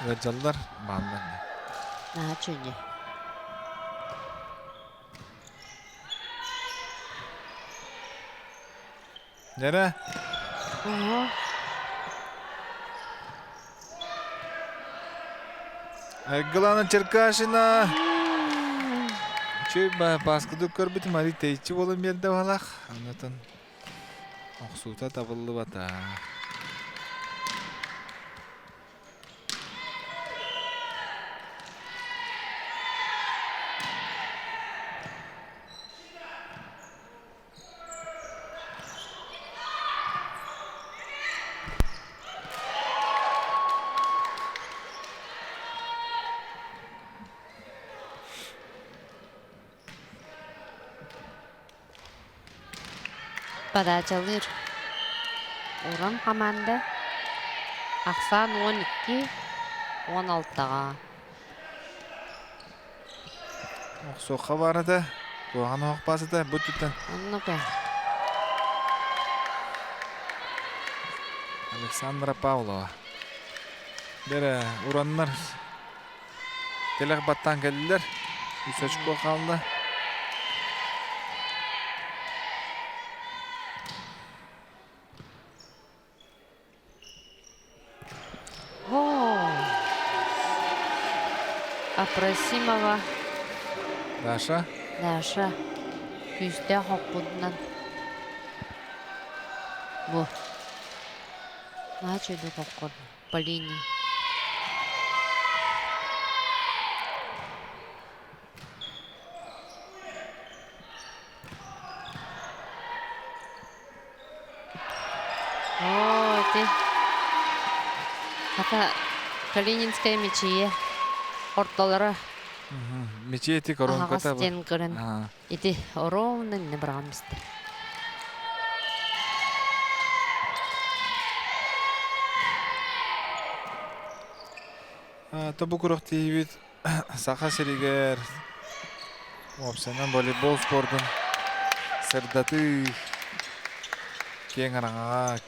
ыалдьаллар, бааллар. Наһаа чүнньэ. Нэрэ? Ого. Айгылана Черкашина! Үчүгэй пааскыды көрбүтүм, ари тэйиччи буолан биэрдэ балах. Оннотон охсуута табыллыбата. Подачалыыр Уран хамаанда ахсаан 12 16-ҕа. Охсуохха баар этэ. Куһаҕан оһох баас этэ. Бу өттүттэн. Оннука. Александра Павлова. Бэрэ, ураннар тилэх баттаан кэллилэр. Үс очко хаалла. О! Апросимова Даша. Даша күүстээх хоппутунан бу наһаа үчүгэйдик хоккун по линии. Оо, ити хата Калининская мечие ортолоро. Мечи эти Аһаҕас коронката бу. диэн көрөн ити ровно инне быраҕан истэ. Тобу күрэхтэһиибит Саха сиригэр уопсайынан волейбол спордун сырдатыы киэҥ араҥаҕа,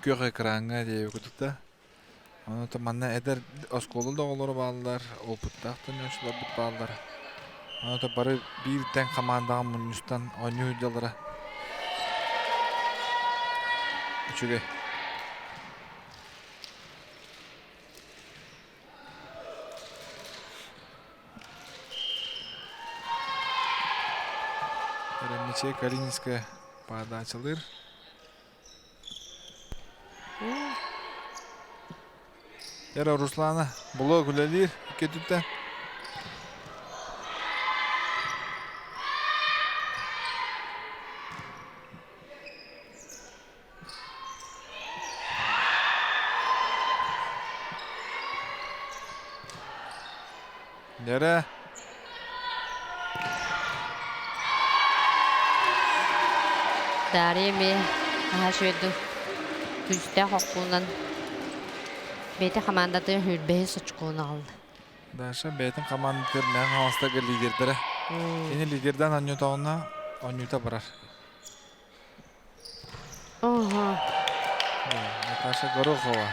күөх экраҥҥа диэбит курдук да. Онон манна эдэр оскуола да оҕолоро бааллар, опыттаах да оонньооччуларбыт бааллар. Онон бары биир тэҥ хамаандаҕа мунньустан оонньуу сылдьаллара үчүгэй. Мечей Калининская подачалыыр. Эра Руслана блок үлэлиир икки өттүттэн. Нэрэ. Дарья эмиэ наһаа үчүгэйдик күүстээх оххуунан бэйэтэ хамаандатын сүүрбэһис очкону аҕалла. Даша бэйэтин хамаандатыгар Мэҥэ Хаҥаластарга лидердэрэ. Кини лидердээн оонньоотоҕуна оонньуута барар. Ого. Наташа Горохова.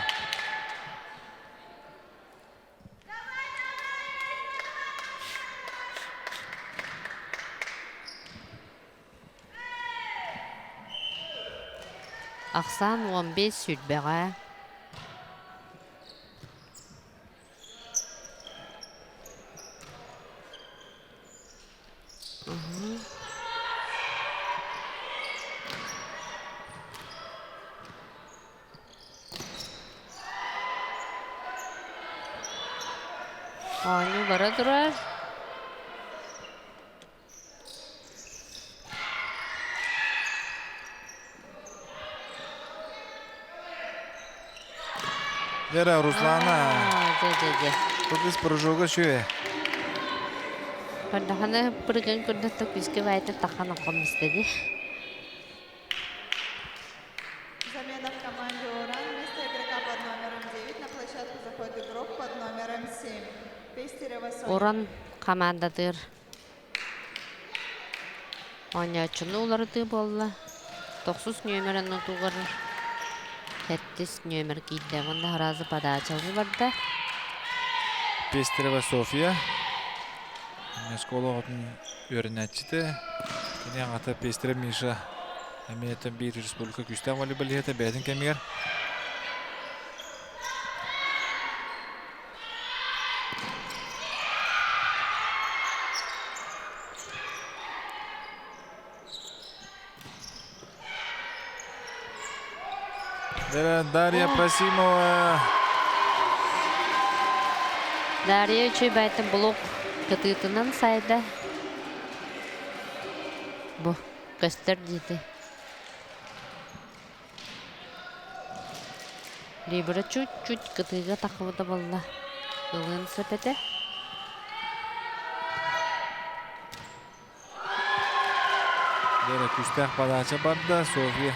Ахсаан 15 сүүрбэҕэ. Оонньуу бара турар. Вера Руслана. Дьэ, дьэ, дьэ. Тут из прыжога үчүгэй. Көрдөҕүнэ прыгын көрдөттө күүскэ баайта тахан оком истэди. Замена в команде «Уран». Вместо игрока под номером 9 на площадку заходит игрок под номером 7. Пестерева Соня. Уран командатыгар оонньооччуну уларытыы буолла. Тохсус нүөмэр оннутугар сэттис нүөмэр киирдэ. Уонна сразу подачалыы барда. Пестерева Софья. Оскуола оҕотун үөрэнээччитэ. Кини аҕата Пестерев Миша эмиэ биир республика күүстээх волейболиһа бэйэтин кэмигэр. Дарья Просимова. Дарья үчүгэй байтын блок кытыытынан сайда. Бу көстөр диити. Либра чуть-чуть кытыыга тахыбыта буолла. Ылыан сөп этэ. Лера күүстээх подача барда. Софья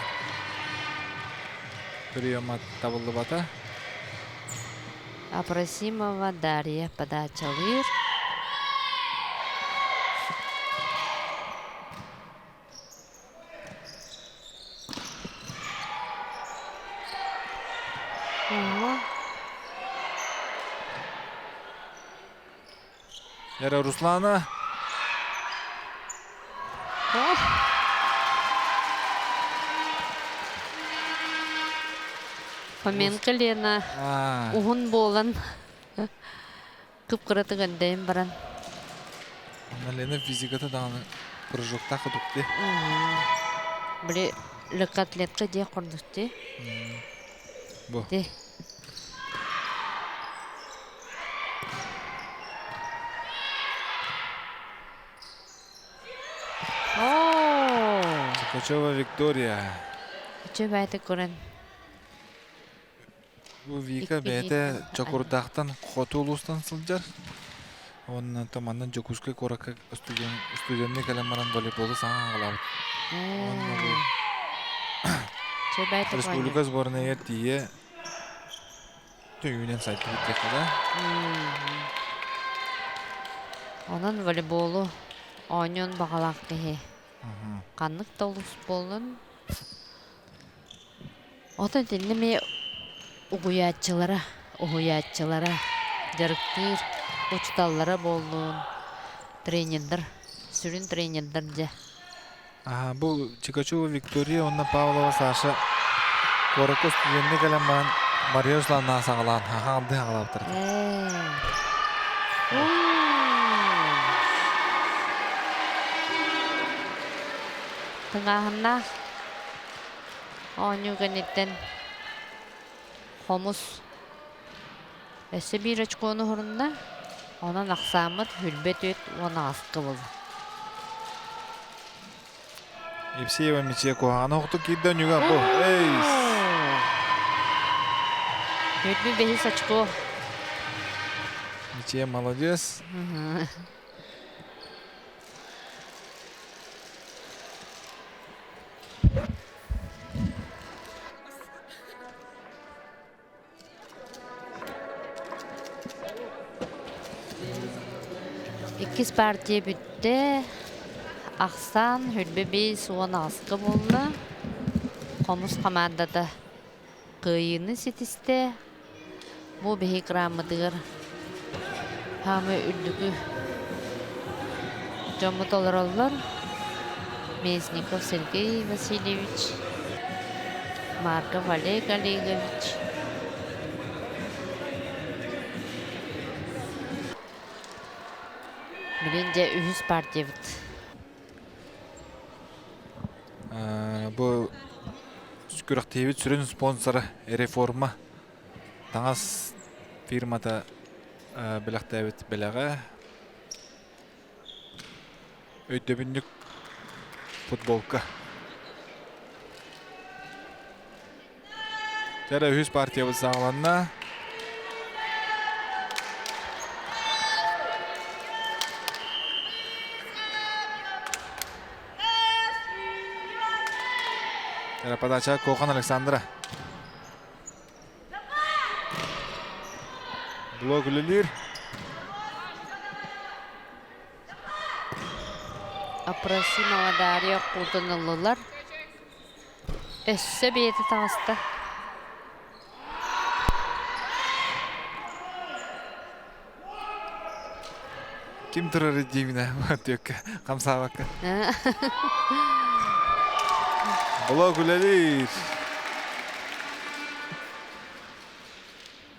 приема табыллыбата. Апросимова Дарья подачалыыр. Лера Руслана. Фоменко Лена уһун буолан кып-кыратык өндөйөн баран. Лена физиката даҕаны прыжоктаах курдук Били легкоатлетка диэх курдук дии. Бу. Ди. Оо! Чукачева Виктория. Үчүгэй көрөн. Бу Вика бэйэтэ Чокурдаахтан хоту улуустан сылдьар. Уонна манна Дьокуускай куоракка студенныы кэлэн баран волейболу саҥа аҕалаабыт. Уонна бу республика сборнайыгар тиийэ төйүүнэн сайдыбыт диэххэ да. Онон волейболу оонньуон баҕалаах киһи ханнык да олус буоллун. Отон итиннэ эмиэ угуйааччылара, уһуйааччылара, дьарыктыыр учууталлара буоллун, тренердэр, сүрүн тренердэр дьэ. Аа, бу Чикачева Виктория уонна Павлова Саша куоракка студенныы кэлэн баран Мария Руслановнаҕа саҕалаан хаалдыы хаалаабыттар. Тыҥааһыннаах оонньуу кэнниттэн хомус өссө биир очкону уһурунна, онон ахсааммыт 24 18 буолла. Евсеева Мичия куһаҕаны оҕотук киирдэ онньуга бу. Эйс! Үрдү бэһис очко. Мичия молодец. Иккис партия бүттэ. Ахсаан хүрбэ 5 18-ка буолла. Хомус хамаандата кыайыыны ситистэ. Бу биһи кырааммытыгар хаамыы үрдүкү дьоммут олороллор. Местников Сергей Васильевич, Марков Олег Олегович. Билин дьэ үһүс партиябыт. Бу күрэхтэһиибит сүрүн спонсора Реформа таҥас фирмата бэлэхтээбит бэлэҕэ өйдөбүнньүк футболка. Дьэ үһүс партиябыт саҕаланна. Подача Кохан Александра. Блок үлэлиир. Апросимова Дарья куутун ыллылар. Өссө бэйэтэ таҕыста. Ким турар диибинэ түөккэ хамсаабакка. Блок үлэлиир.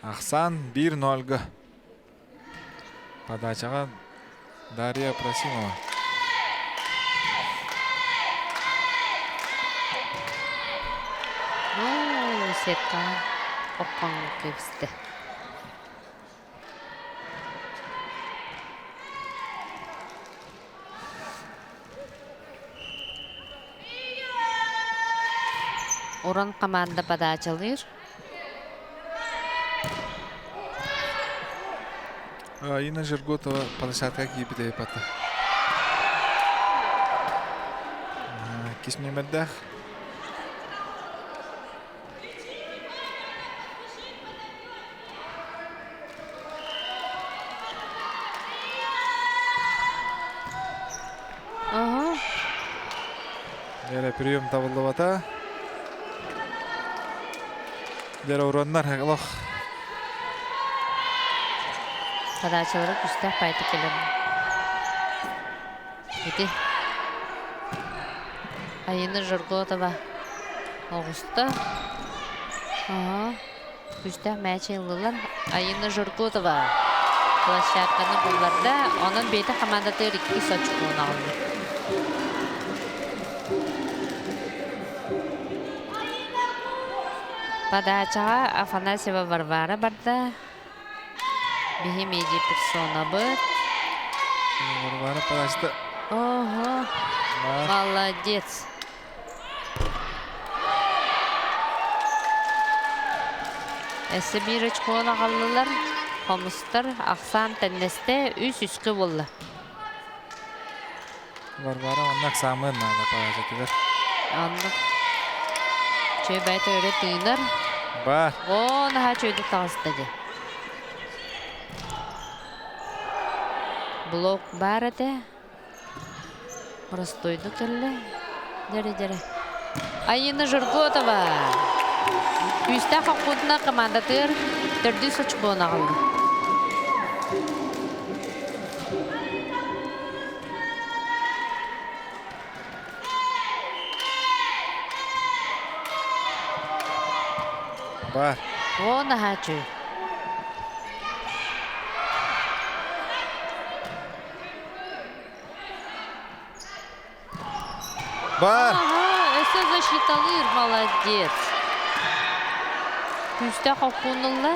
Ахсаан 1-0-га. Подачаҕа Дарья Просимова. Ну, сетка оккон кэбистэ. Уран команда подачалыыр. Инна Жерготова площадка киирбитэ пата. Кис нүмердээх. Ага. Дьэ прием табыллыбата. Дьэ уроннар олох. Подачалары күүстээх пайты кэлэн. Ити Айына Жорготова оҕуста. Ага. Күүстээх мээчи ыллылар. Айына Жорготова площадканы булларда. Онон бэйэтэ хамаандатыгар иккис очкону аҕалла. Подачаҕа Афанасьева Варвара барда. Биһи медиа персонабыт. Варвара подачта. Ого, молодец. Өссө биир очкону аҕаллылар. Хомустар ахсаан тэннэстэ үс үскэ буолла. Варвара онно Оксамыан наада подачатыгар. Оннук. Чөй бэйэтэ өрө тыынар. Бар. Оо, наһаа үчүгэйдик таҕыста дии. Блок баар этэ. Простойдук кэллэ. Дьэрэ-дьэрэ. Айина Жерготова. Күүстээх хоппутуна командатыгар төрдүс очкону аҕалла. Бар. О, наһаа үчүгэй. Бар. Ага, өссө защиталыыр, молодец. Күүстээх хоппуун ылла.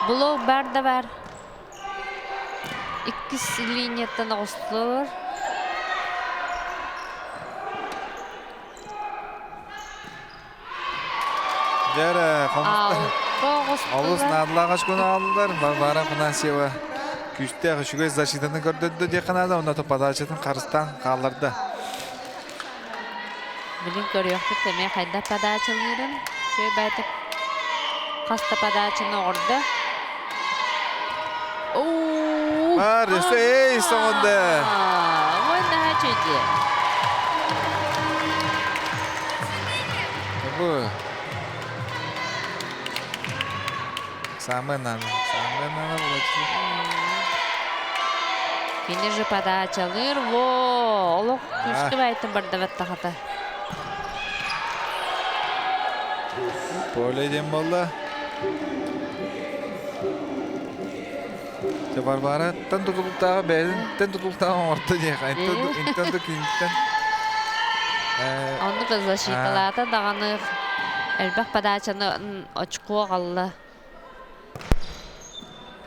Блок бар да бар. Иккис линияттан оҕустулар. Дьэ хомустар. Олус наадалаах очкону ааллылар. Варвара Афанасьева күүстээх үчүгэй защитаны көрдөрдө диэххэ наада. Онно подачатын харыстаан хаалларда. Билин көрүөхпүт эмиэ хайдах подачалыырын. Үчүгэй баайтык хаста подачаны оҕордо. Бар, өссө эй, соҕонда. Ой, наһаа үчүгэй. Бу Самое надо. Самое надо Кини же подачалыыр, во, олох күүскэ байтын бардабаттахата. Поле диэн буолла. Дьэ Варвараттан тутулуктааҕы бэйэтиттэн тутулуктааҕы оҥорто диэх. Интэн да киниттэн. Оннук защиталаата даҕаны элбэх подачаны очко аҕалла.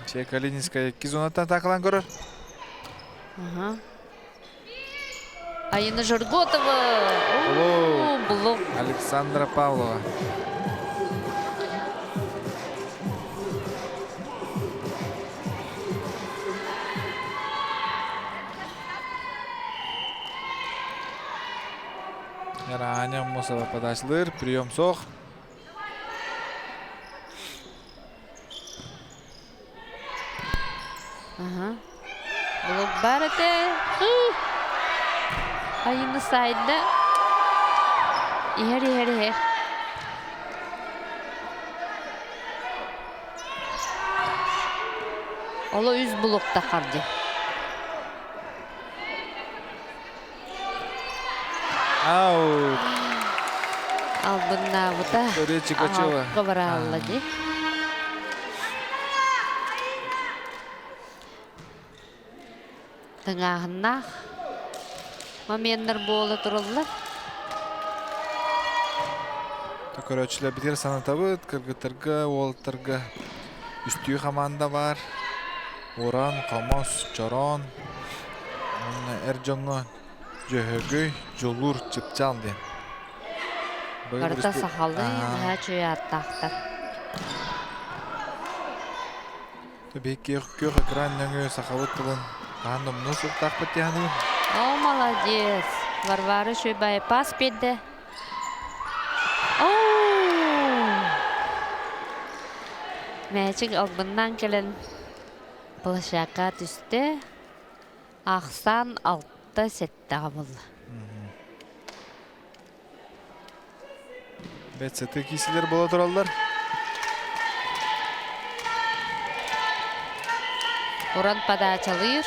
Че Калининская икки зонаттан атакалаан көрөр. Айына Жорготова! Блок. Александра Павлова. Аня Мусова подачалыыр, прием суох. Блок бар этэ. Айыны сайда. Иһэр, иһэр, иһэр. Оло үс блокта харды. Ау. Албыннаабыта. Виктория Чикачева. Аҕалга бараалла дии. Тыҥааһыннаах моменнар буола тураллар. Көрөөччүлэрбитигэр санатабыт, кыргыттарга, уолаттарга үстүү хамаанда баар. Уран, хомос, чороон уонна эр дьоҥҥо Дьөһөгөй, Дьулуур, Чыпчаал диэн. Барыта сахалыы, наһаа үчүгэй ааттаахтар. Биһиги күөх экран нөҥүө сахабыт тылын хаһан да умнуо суохтаахпыт дии саныыбын. О, молодец! Варвара үчүгэй пас биэрдэ. Оо! Мээчик албыннаан кэлэн площадка түстэ. Ахсаан алта-сэттэҕэ буолла. Бэт сытыы киисилэр буола тураллар. Уран подачалыыр.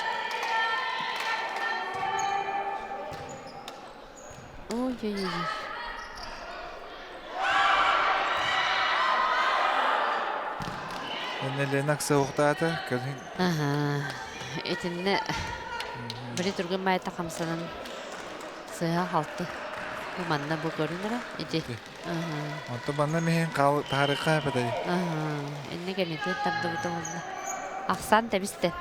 Ой-ой-ой. Лена сыһыктаата. Аха. Итиннэ били түргэн маайта хамсанан сыһа халты. Бу манна бу көрүнэрэ ити. Онто манна миһин таарыкка эпэтэй. Аха. Инне кэннитин тардыбыта буолла. Ахсаан тэбистэ.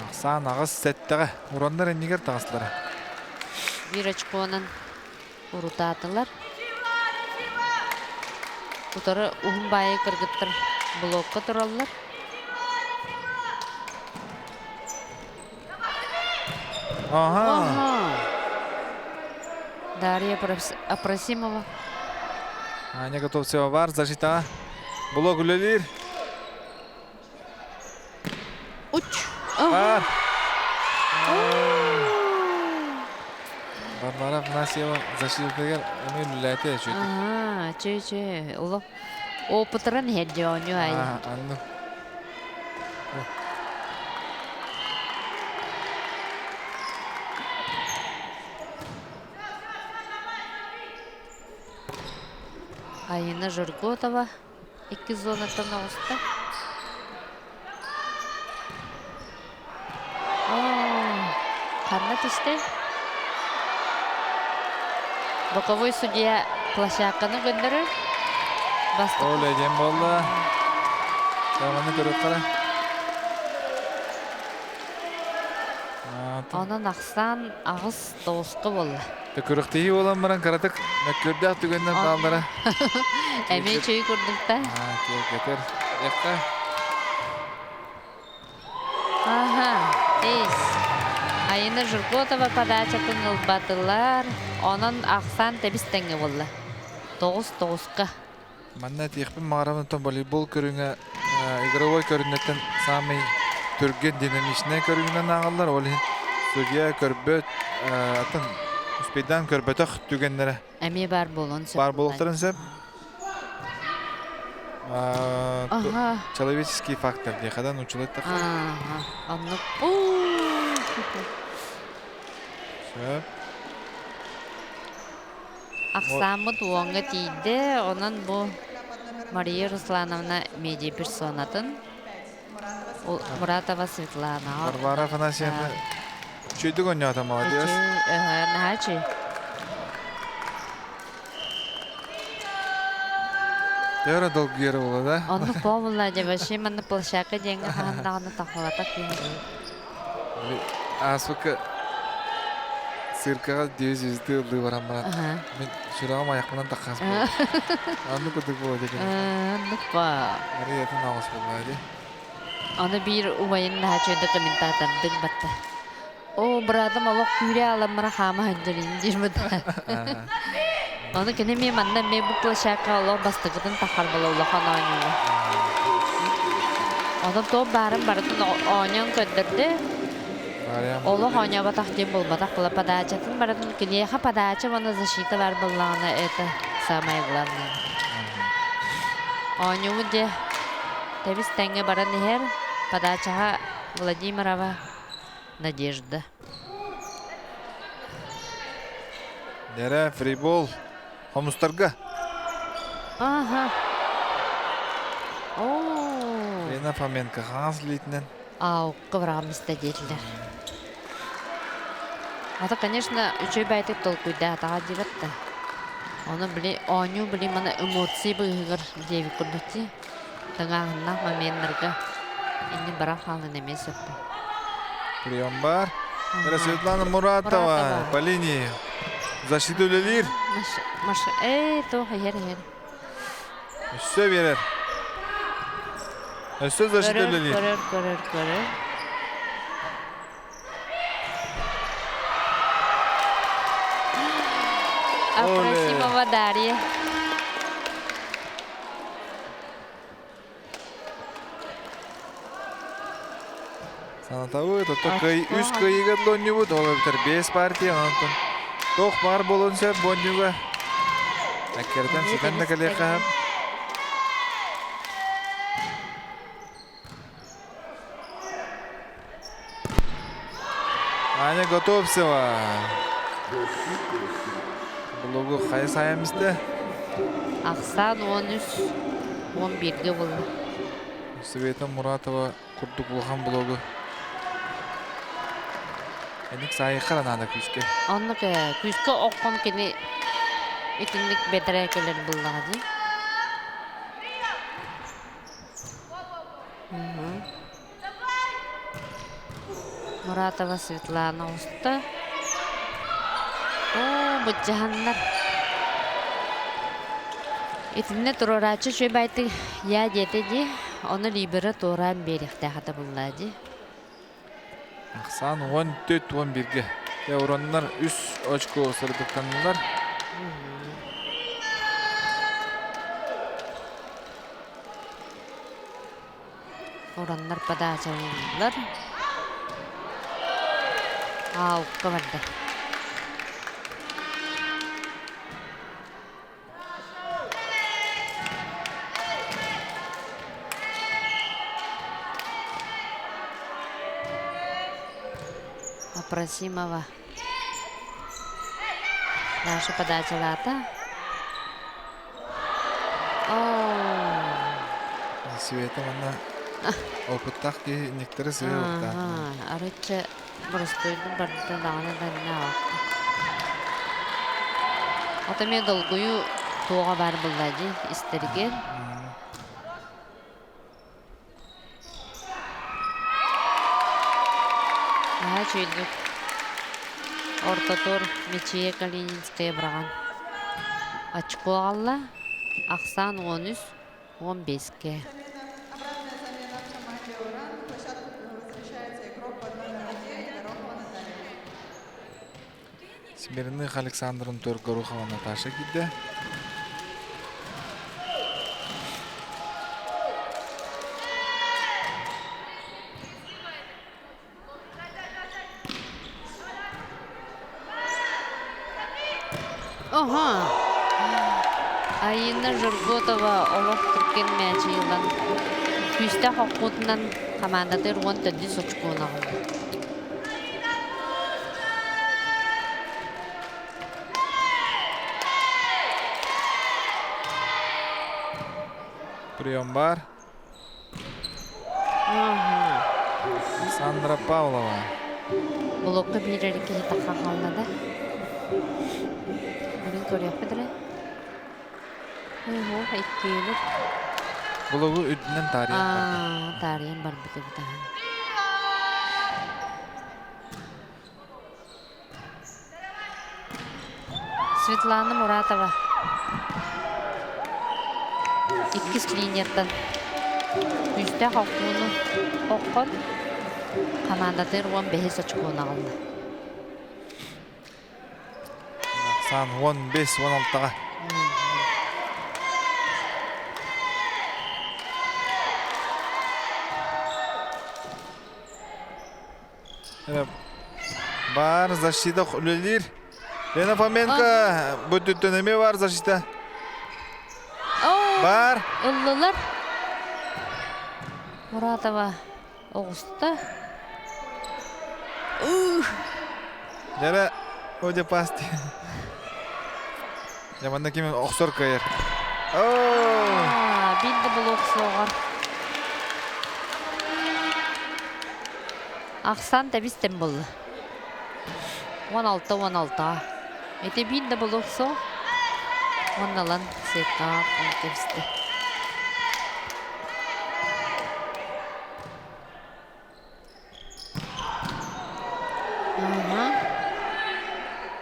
Ахсаан аҕыс сэттэҕэ. Ураннар иннигэр таҕыстылара. Биир очконан. Урутаатылар. Утары уһун баайы кыргыттар блокка тураллар. Ага. Ага. Дарья Апросимова. Аня Готовцева бар, защита. Блок үлэлиир. Уч. Бар. Варвара Афанасьева защитатыгар эмиэ үлэлээтэ үчүгэй. Аа, чү чү. Уло опытыран иһэрдьи оонньуу айы. Аа, анны. Айына Журготова Икки зонаттан оҕуста. Ханна түстэ? Боковой судья площадканы көннөрөр. Бастакы Оля диэн буолла. Таманы көрүөххэ. Онон ахсаан аҕыс тоҕуска буолла. Күрэхтэһии буолан баран кыратык мөккүөрдээх түгэннэр бааллара. Эмиэ чөй курдук да. Киэргэтэр. Эхэ. Ага, эйс. Айына Жирготова подачатын ылбатылар. Онон ахсаан тэбис тэҥҥэ буолла. Тоҕус тоҕуска. Манна этиэхпин баҕарабын оттон волейбол көрүҥэ игровой көрүҥнэртэн саамай түргэн динамичнай көрүҥүнэн ааҕаллар. Ол иһин судья көрбөт, атын успейдаан көрбөтөх түгэннэрэ Эмиэ баар буолуон сөп. Баар буолуохтарын сөп. Человеческий фактор диэхэ нууччалыы эттэххэ. Оннук. Сөп. Ахсааммыт уоҥҥа тиийдэ, онон бу Мария Руслановна медиаперсонатын Муратова Светлана. Варвара Афанасьевна үчүгэйдик оонньоото, молодец. Наһаа үчүгэй. Төһө долгуйар буола да? Оннук буолла дьэ вообще манна площадка диэҥҥэ хаһан даҕаны тахсыбатах киһи. Ааспыкка циркаҕа две звезды ыллыы баран баран мин сүрэҕим айахпынан таххас буолла. Оннук курдук буола дии. Оннук ба. Мариятын аҕыс буолла дии. Аны биир убайын наһаа үчүгэйдик комментатордык батта. О, братым олох күүрэ аламмара хаама сылдьарин диир бата. Ону кини эмиэ манна эмиэ бу площадка олох бастакытын тахар буола улахан оонньууга. Онон туох баарын барытын оонньоон көрдөрдө. Олох оонньооботох диэн буолбатах була подачатын барытын киниэхэ подача уонна защита бар буоллаҕына это самое главное. Оонньуубут дьэ тэбис тэҥҥэ баран иһэр подачаҕа Владимирова Надежда. Нэрэ фрибол хомустарга. Ага. О. Лена Фоменко хаҥас илиитинэн. Аукка быраҕаммыста диэтилэр. Ата, конечно, үчүгэй баайтык толкуйдаатаҕа диэбэт да. Ону били оонньуу били маны эмоции быыһыгар диэбит курдук дии. Тыҥааһыннаах моменнарга иннин баран хаалан эмиэ сөп. Прием бар. Светлана Муратова по линии защита үлэлиир. Маша, эй, то, иһэр, иһэр. Өссө биэрэр. Өссө защита үлэлиир. Көрөр, көрөр, көрөр. Апросимова Дарья. Санатабыт, ото кый, үс кыйыга донньубут, ол эбэтэр биэс партия, онтон туох баар буолуон сөп бонньуга. Эккирэтэн ситэн да кэлиэххэ сөп. Аня Готовцева. Блогу хайа сайам истэ? Ахсаан 13, 11-ге булла. Света Муратова курдук улахан блогу. Эник сайыххар анаана күүскэ. Оннук күүскэ окком кини итинник бэтэрээ кэлэр буллаҕа дии. Муратова Светлана уста. Оо, быдьаһаннар. Итиннэ туруорааччы үчүгэйдик я диэтэ дии, ону либера туораан биэриэхтээх этэ буллаа дии. Ахсаан 14-11-ге. Ураннар 3 очко сырдыктаннылар. Ураннар подачалыыллар. Аукка барда. Апросимова. Наша подачалаата. Света манна опыттаах киһи некоторые сыһы опыттаах. Арычча боростуойдун барыта даҕаны данна Ата мен долгую туоҕа баар булла дии истэригэр. Наһаа үчүгэйдик ортотуор Мичийэ Калининская быраҕан очко аҕалла. Ахсаан 13, 15-ке. Обратная замена в команде «Уран». На площадку возвращается игрок под номером 9 Горохова Наталья. Смирных Александрын Горохова Наташа киирдэ. Ага. Айына Жорготова олох түргэн мээчи ылан күүстээх хоккутунан хамаандатыгар 14 очкону аҕалла. Прием бар. Сандра Павлова. Блокка биэрэр киһи тахха хаалла да. Бүгүн көрүөхпүт эрэ. Ого, иккиэлэр. Блогу үрдүнэн таарыйан барда. Таарыйан барбыт эбит аһан. Светлана Муратова. Иккис линияттан күүстээх охтууну оххон хамаандатыгар 15 очкону аҕалла. Сан 15-16-ға. Бар защита үлэлиир. Лена Фоменко бүттүттэн эмиэ бар защита. Бар. Ыллылар. Муратова оҕуста. Дьэрэ, оде пасти. Дьэ, манна ким охсор кыайар. Биир да блок суоҕар. Ахсан тэбистэн булла. 16-16. Ити биир да блок суох. Онналан сетка тэбисти.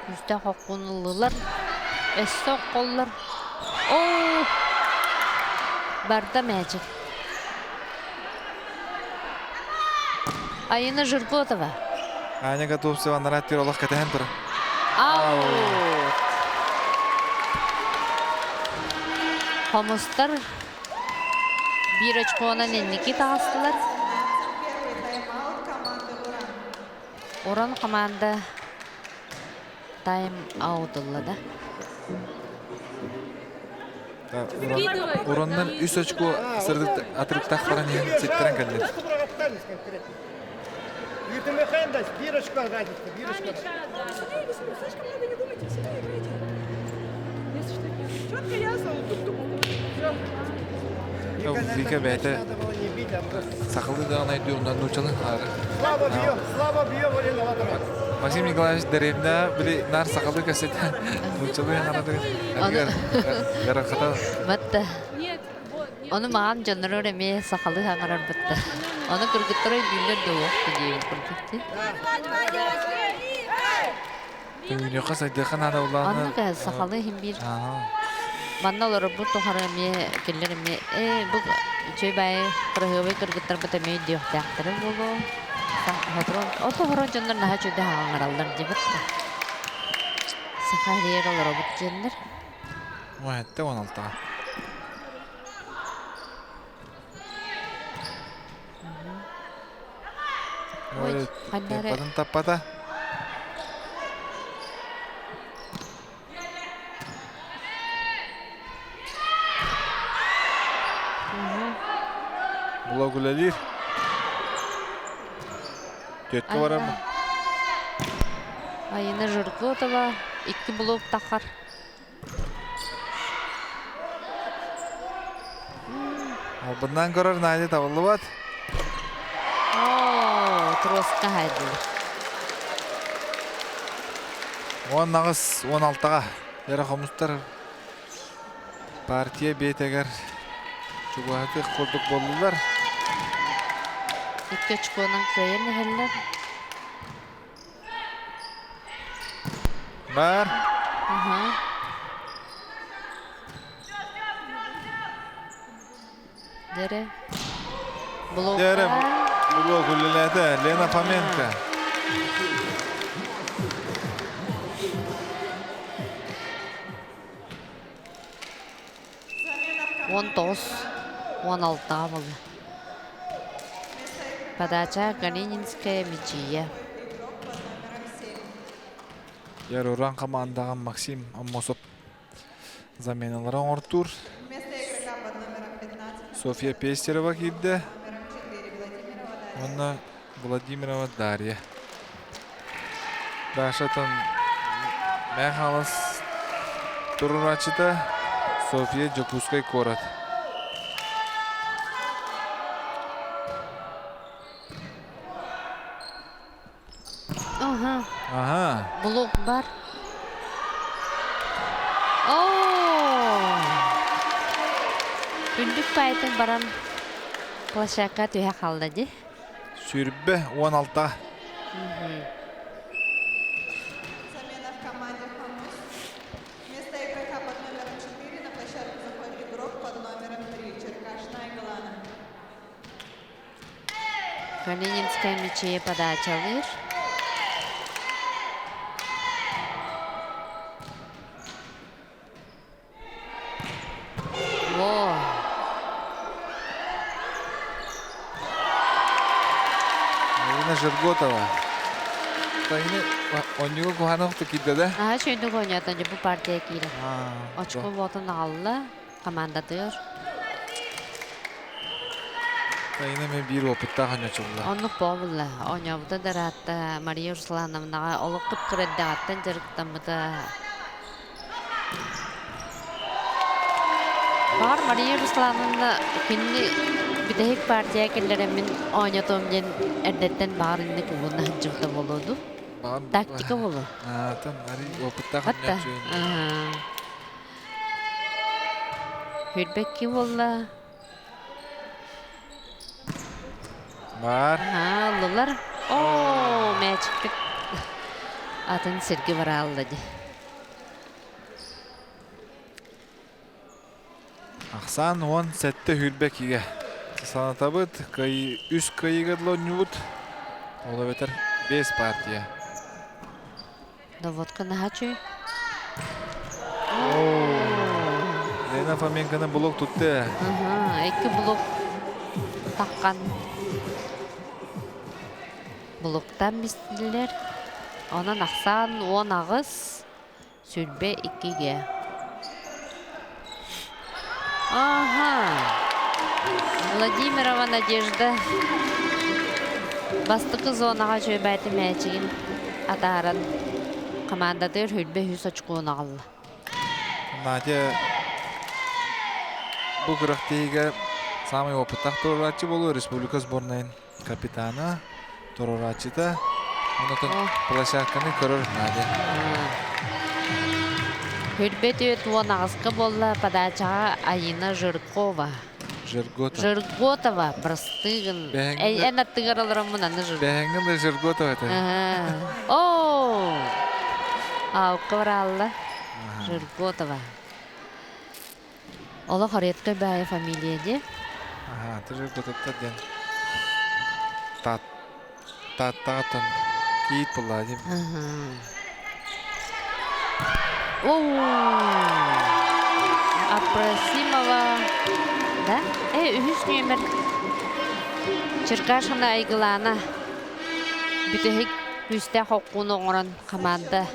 Күүстээх хоккун ыллылар. Өссө оххоллор. Оо! Барда мээчик. Айына Жирготова. Аня Готовцева анараа олох кэтэһэн турар. Аут! Хомустар биир очконан инники таҕыстылар. Уран команда тайм-аут ылла да. Ураннар үс очко атырыктаах баран иһэн ситтэрэн кэллилэр. Бирочка разница, бирочка. Слишком много не думайте, всегда играйте. Если что, четко, ясно, тук-тук. Вика бэйэтэ сахалыы даҕаны өйдүүр, онон нууччалыы хаары. Слава бьем, слава бьем, Валерий Максим Николаевич дэриэбинэ били наар сахалыы кэпсэтэ нууччалыы харадыгар гарахата. Батта. Ону маҕан дьоннорор эмиэ сахалыы хаҥарар батта. Ону кыргыттар өйдүүллэр да уох диэбит курдук дии. Үүнүөххэ сайдыахха наада улаана. Оннук сахалыы иһин биир. Манна олорорбут тухары эмиэ кинилэр эмиэ ээ бу үчүгэй баайы кыраһыабай кыргыттарбыт эмиэ өйдүөхтээхтэрэ буолуо. Сотору ото дьоннор наһаа үчүгэйдик хааллараллар диэбит да. Саха иһигэр олоробут диэннэр. 17 16 Ой, ханна эрэ Таппатын таппата. Блок үлэлиир. Түөткэ барар Айына Жиркотова икки блок тахар. Албыннаан көрөр Надя табыллыбат. Оо, троска хайдылар. 18 16-га Яра хомустар партия биэтэгэр чугаһатыах курдук буоллулар. Икки очконан кыайан иһэллэр. Бар. Аха. Дере. Блокка. Дере блок үлэлээтэ. Лена Фоменко. 19, 16 буолла. Подача Калининская Мичия. Яруран командаҕа Максим Аммосов заменалары оҥортуур. Софья Пестерова киирдэ. Уонна Владимирова Дарья. Дашатан Мэҥэ Хаҥалас туруорааччыта Софья Дьокуускай куорат. Ага. Ага. Блок бар. Оо! Күндүк пайтын баран площадка түһэ хаалла дии. Сүүрбэ 16. Замена в команде «Хомус». Вместо игрока под номером 4 на площадку заходит игрок под номером 3 Черкашина Айгалана. Калининская мечее подачалыыр. Во! Марина Жерготова. Тайны онньуга куһаанах киирдэ да? Наһаа үчүгэйдик оонньоото дьэ бу партия киирэ. Очко буотун аҕалла командатыгар. Тайна мен биир опыттаах оонньоочулла. Оннук буолла. Оонньообута да ыраатта Мария Руслановнаҕа олох кып-кыра эрдэҕиттэн дьарыктаммыта. Баҕар Мария Руслановна кинини бүтэһик партия киллэрэммин оонньотуом диэн эрдэттэн баҕар инник уһунна сылдьыбыта буолуо дуу? Тактика буолуо. Аатын Мария опыттаах Хатта. оонньооччу. Хүрбэкки буолла. Бар. Аа, ыллылар. Оо, мээчикпит атын сиргэ бараалла дии. Ахсаан 17 хүрбэ кигэ. Санатабыт, кыайыы үс кыайыыга дылы оонньуубут. Ол эбэтэр 5 партия. Доводка наһаа үчүгэй. Лена Фоменконы блок тутты. Икки блок таххан блоктан бистилэр. Онон ахсаан 18 22-ге. Ага. Владимирова Надежда бастакы зонаҕа үчүгэйбээтэ мээчигин атааран командатыгар хүрбэ үс очкону аҕалла. Надя бу күрэхтэһиигэ саамай опыттаах туруорааччы буолуо республика сборнайын капитана, туруорааччыта. Онотон площадканы көрөр Надя. Хүрбэ түөрт уон аҕыска буолла подачаҕа Айина Жиркова. Жирготова. Жирготова, простыгын. Эн аттыгар олороммун аны Жир. Бэһэҥҥин да Жирготова это. О! Аукка бараалла. Жирготова. Олох редко баайа фамилия дии. Аха, Жирготовтар диэн Таат Тааттаҕаттан кийиит буоллаҕа дии. Апросимова, да? Үһүс нүөмэр Черкашина Айгылаана бүтэһик күүстээх хоккуну оҥорон хамаанда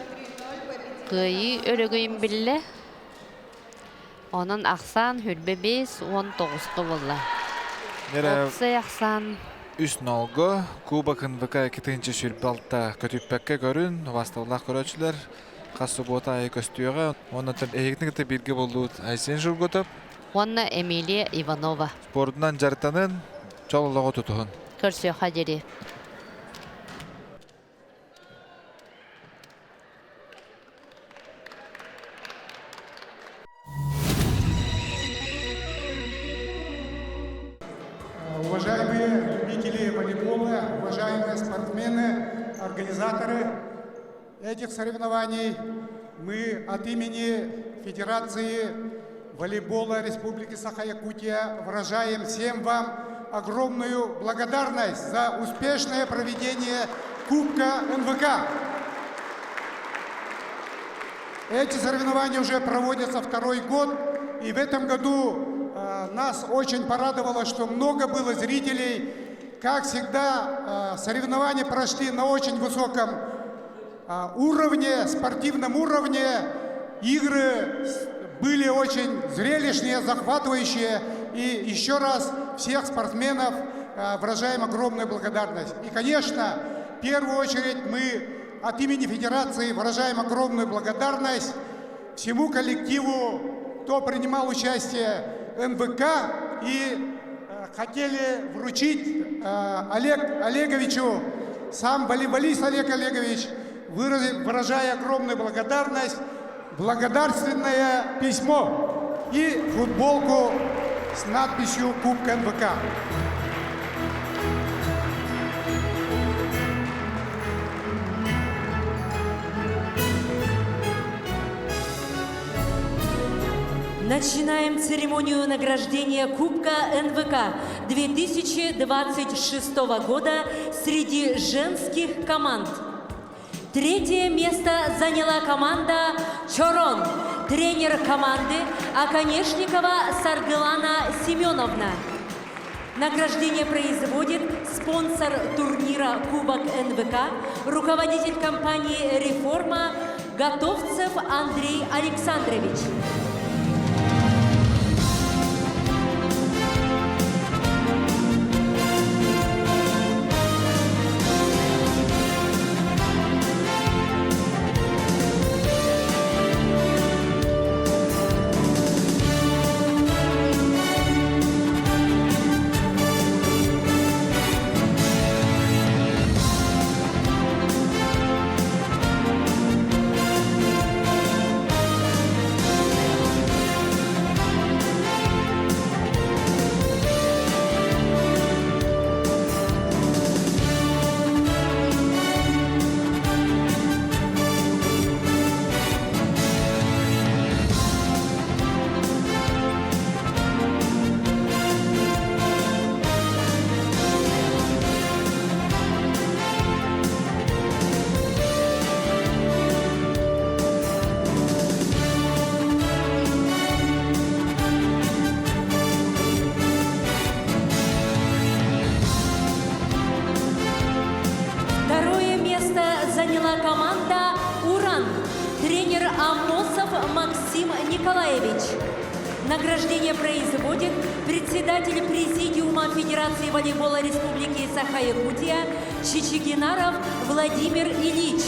кыайыы өрөгөйүн биллэ. Онон ахсаан хүрбэ 5 19-ка буолла. Уопсай ахсаан Үс нолго Кубок НВК 2 2026 көтүппэккэ көрүн, убаастабыллаах көрөөччүлэр, хас субуота аайы көстүөҕэ. Уонна эһигитин кытта бииргэ буоллубут Айсен Жургутов. Уонна Эмилия Иванова. Спордунан дьарыктанын, чол олоҕу тутуһун. Көрсүөххэ диэри. Уважаемые любители волейбола, уважаемые спортсмены, организаторы этих соревнований, мы от имени Федерации волейбола Республики Саха-Якутия выражаем всем вам огромную благодарность за успешное проведение Кубка НВК. Эти соревнования уже проводятся второй год, и в этом году нас очень порадовало, что много было зрителей. Как всегда, соревнования прошли на очень высоком уровне, спортивном уровне. Игры были очень зрелищные, захватывающие. И еще раз всех спортсменов выражаем огромную благодарность. И, конечно, в первую очередь мы от имени Федерации выражаем огромную благодарность всему коллективу, кто принимал участие НВК и хотели вручить Олег Олеговичу, сам волейболист Олег Олегович, выражая огромную благодарность, благодарственное письмо и футболку с надписью «Кубка НВК». Начинаем церемонию награждения Кубка НВК 2026 года среди женских команд. Третье место заняла команда «Чороон». Тренер команды Оконешникова Саргылана Семеновна. Награждение производит спонсор турнира Кубок НВК, руководитель компании «Реформа» Готовцев Андрей Александрович. Второе место заняла команда «Уран». Тренер Амосов Максим Николаевич. Награждение производит председатель Президиума Федерации волейбола Республики Саха-Якутия Чичигинаров Владимир Ильич.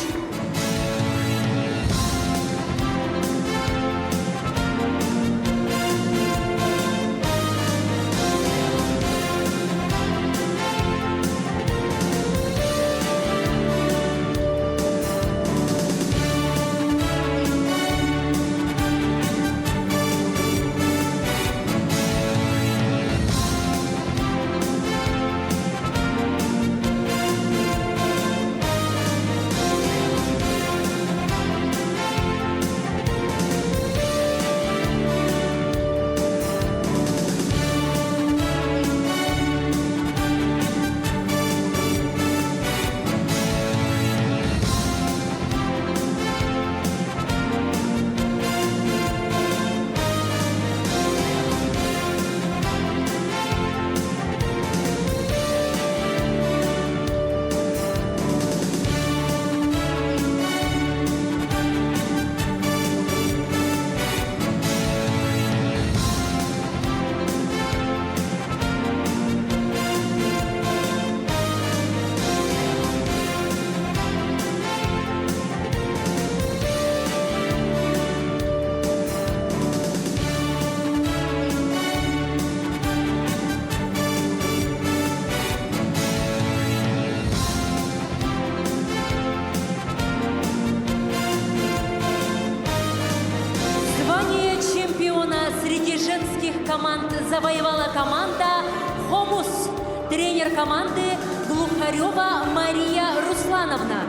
команд завоевала команда «Хомус». Тренер команды Глухарева Мария Руслановна.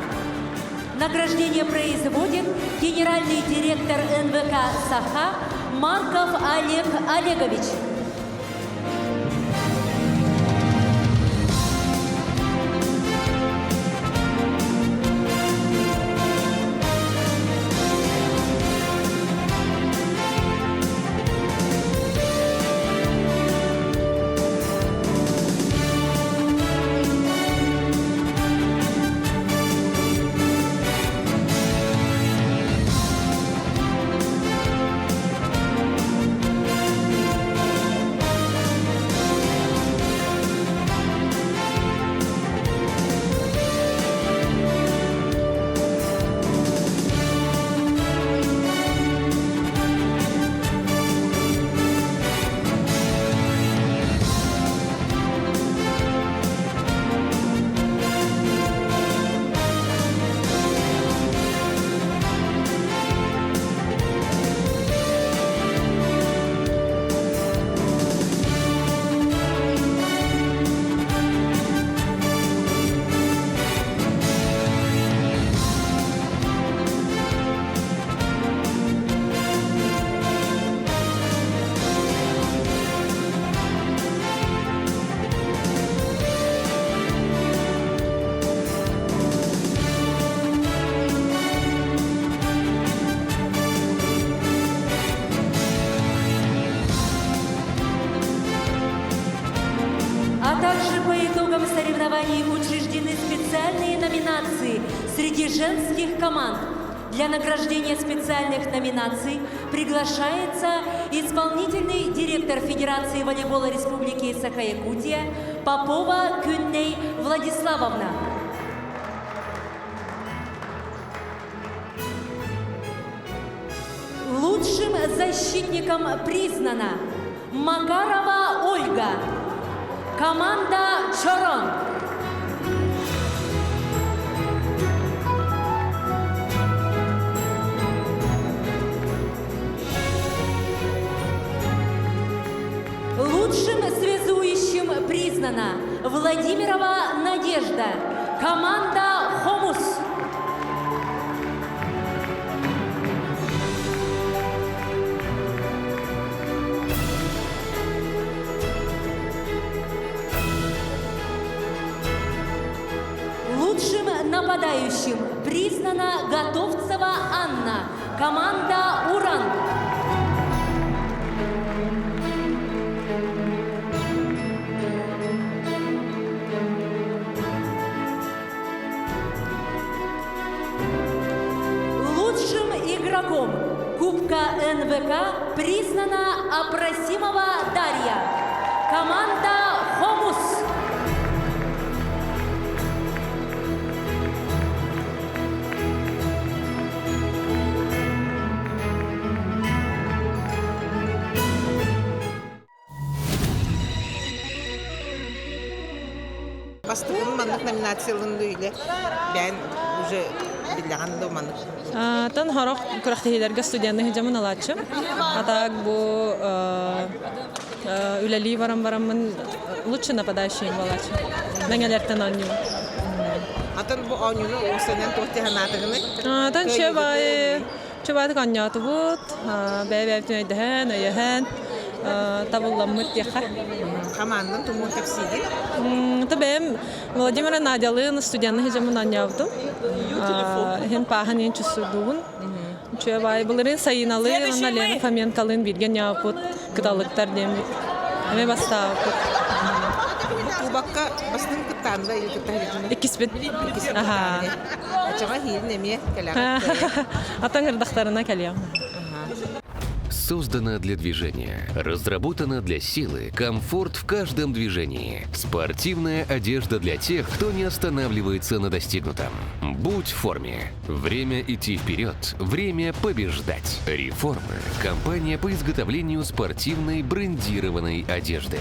Награждение производит генеральный директор НВК «Саха» Марков Олег Олегович. А также по итогам соревнований учреждены специальные номинации среди женских команд. Для награждения специальных номинаций приглашается исполнительный директор Федерации волейбола Республики Саха-Якутия Попова Күнней Владиславовна. Лучшим защитником признана Макарова Ольга. Команда «Чорон». Лучшим связующим признана Владимирова Надежда. Команда «Хомус». Лучшим нападающим признана Готовцева Анна, команда «Уран». Лучшим игроком Кубка НВК признана Апросимова Дарья. Команда «Хомус». Бастыгын маннык номинациялын иле бэйэн уже биллэҕин да маннык. Тан хорох күрэхтэһиилэргэ студенны сылдьаммын ылааччым. А так бу үлэлии баран бараммын лучше нападающий буолааччы. Мэҥэлэртэн оонньуубун. Атын бу оонньууну уопсайынан туох дии санаатыгыный? Атын чөбай чөбайдык оонньоотубут. Бэйэ-бэйэбитин өйдөһөн, өйөһөн табылламмыт диэххэ. Хамаандан тумуун кэпсиигин? Та бэйэм Владимир Надялыын студенны сылдьаммын оонньообутум. Иһин пааһын иһин чувствуйдуубун. Үчүгэй былырыын Сайыналыын уонна Лена Фоменкалыын бииргэ оонньообуппут кыталыктар диэммит. Эмиэ бастаабыппыт. Бу кубокка бастыҥ кыттаанда или кытта Иккиспит. Иккиспит Аха. Ачаҕа иһиирин эмиэ кэлэҕит. Атан ырдахтарына кэлиэм. Создана для движения. Разработана для силы, комфорт в каждом движении. Спортивная одежда для тех, кто не останавливается на достигнутом. Будь в форме. Время идти вперед. Время побеждать. Реформы. Компания по изготовлению спортивной брендированной одежды.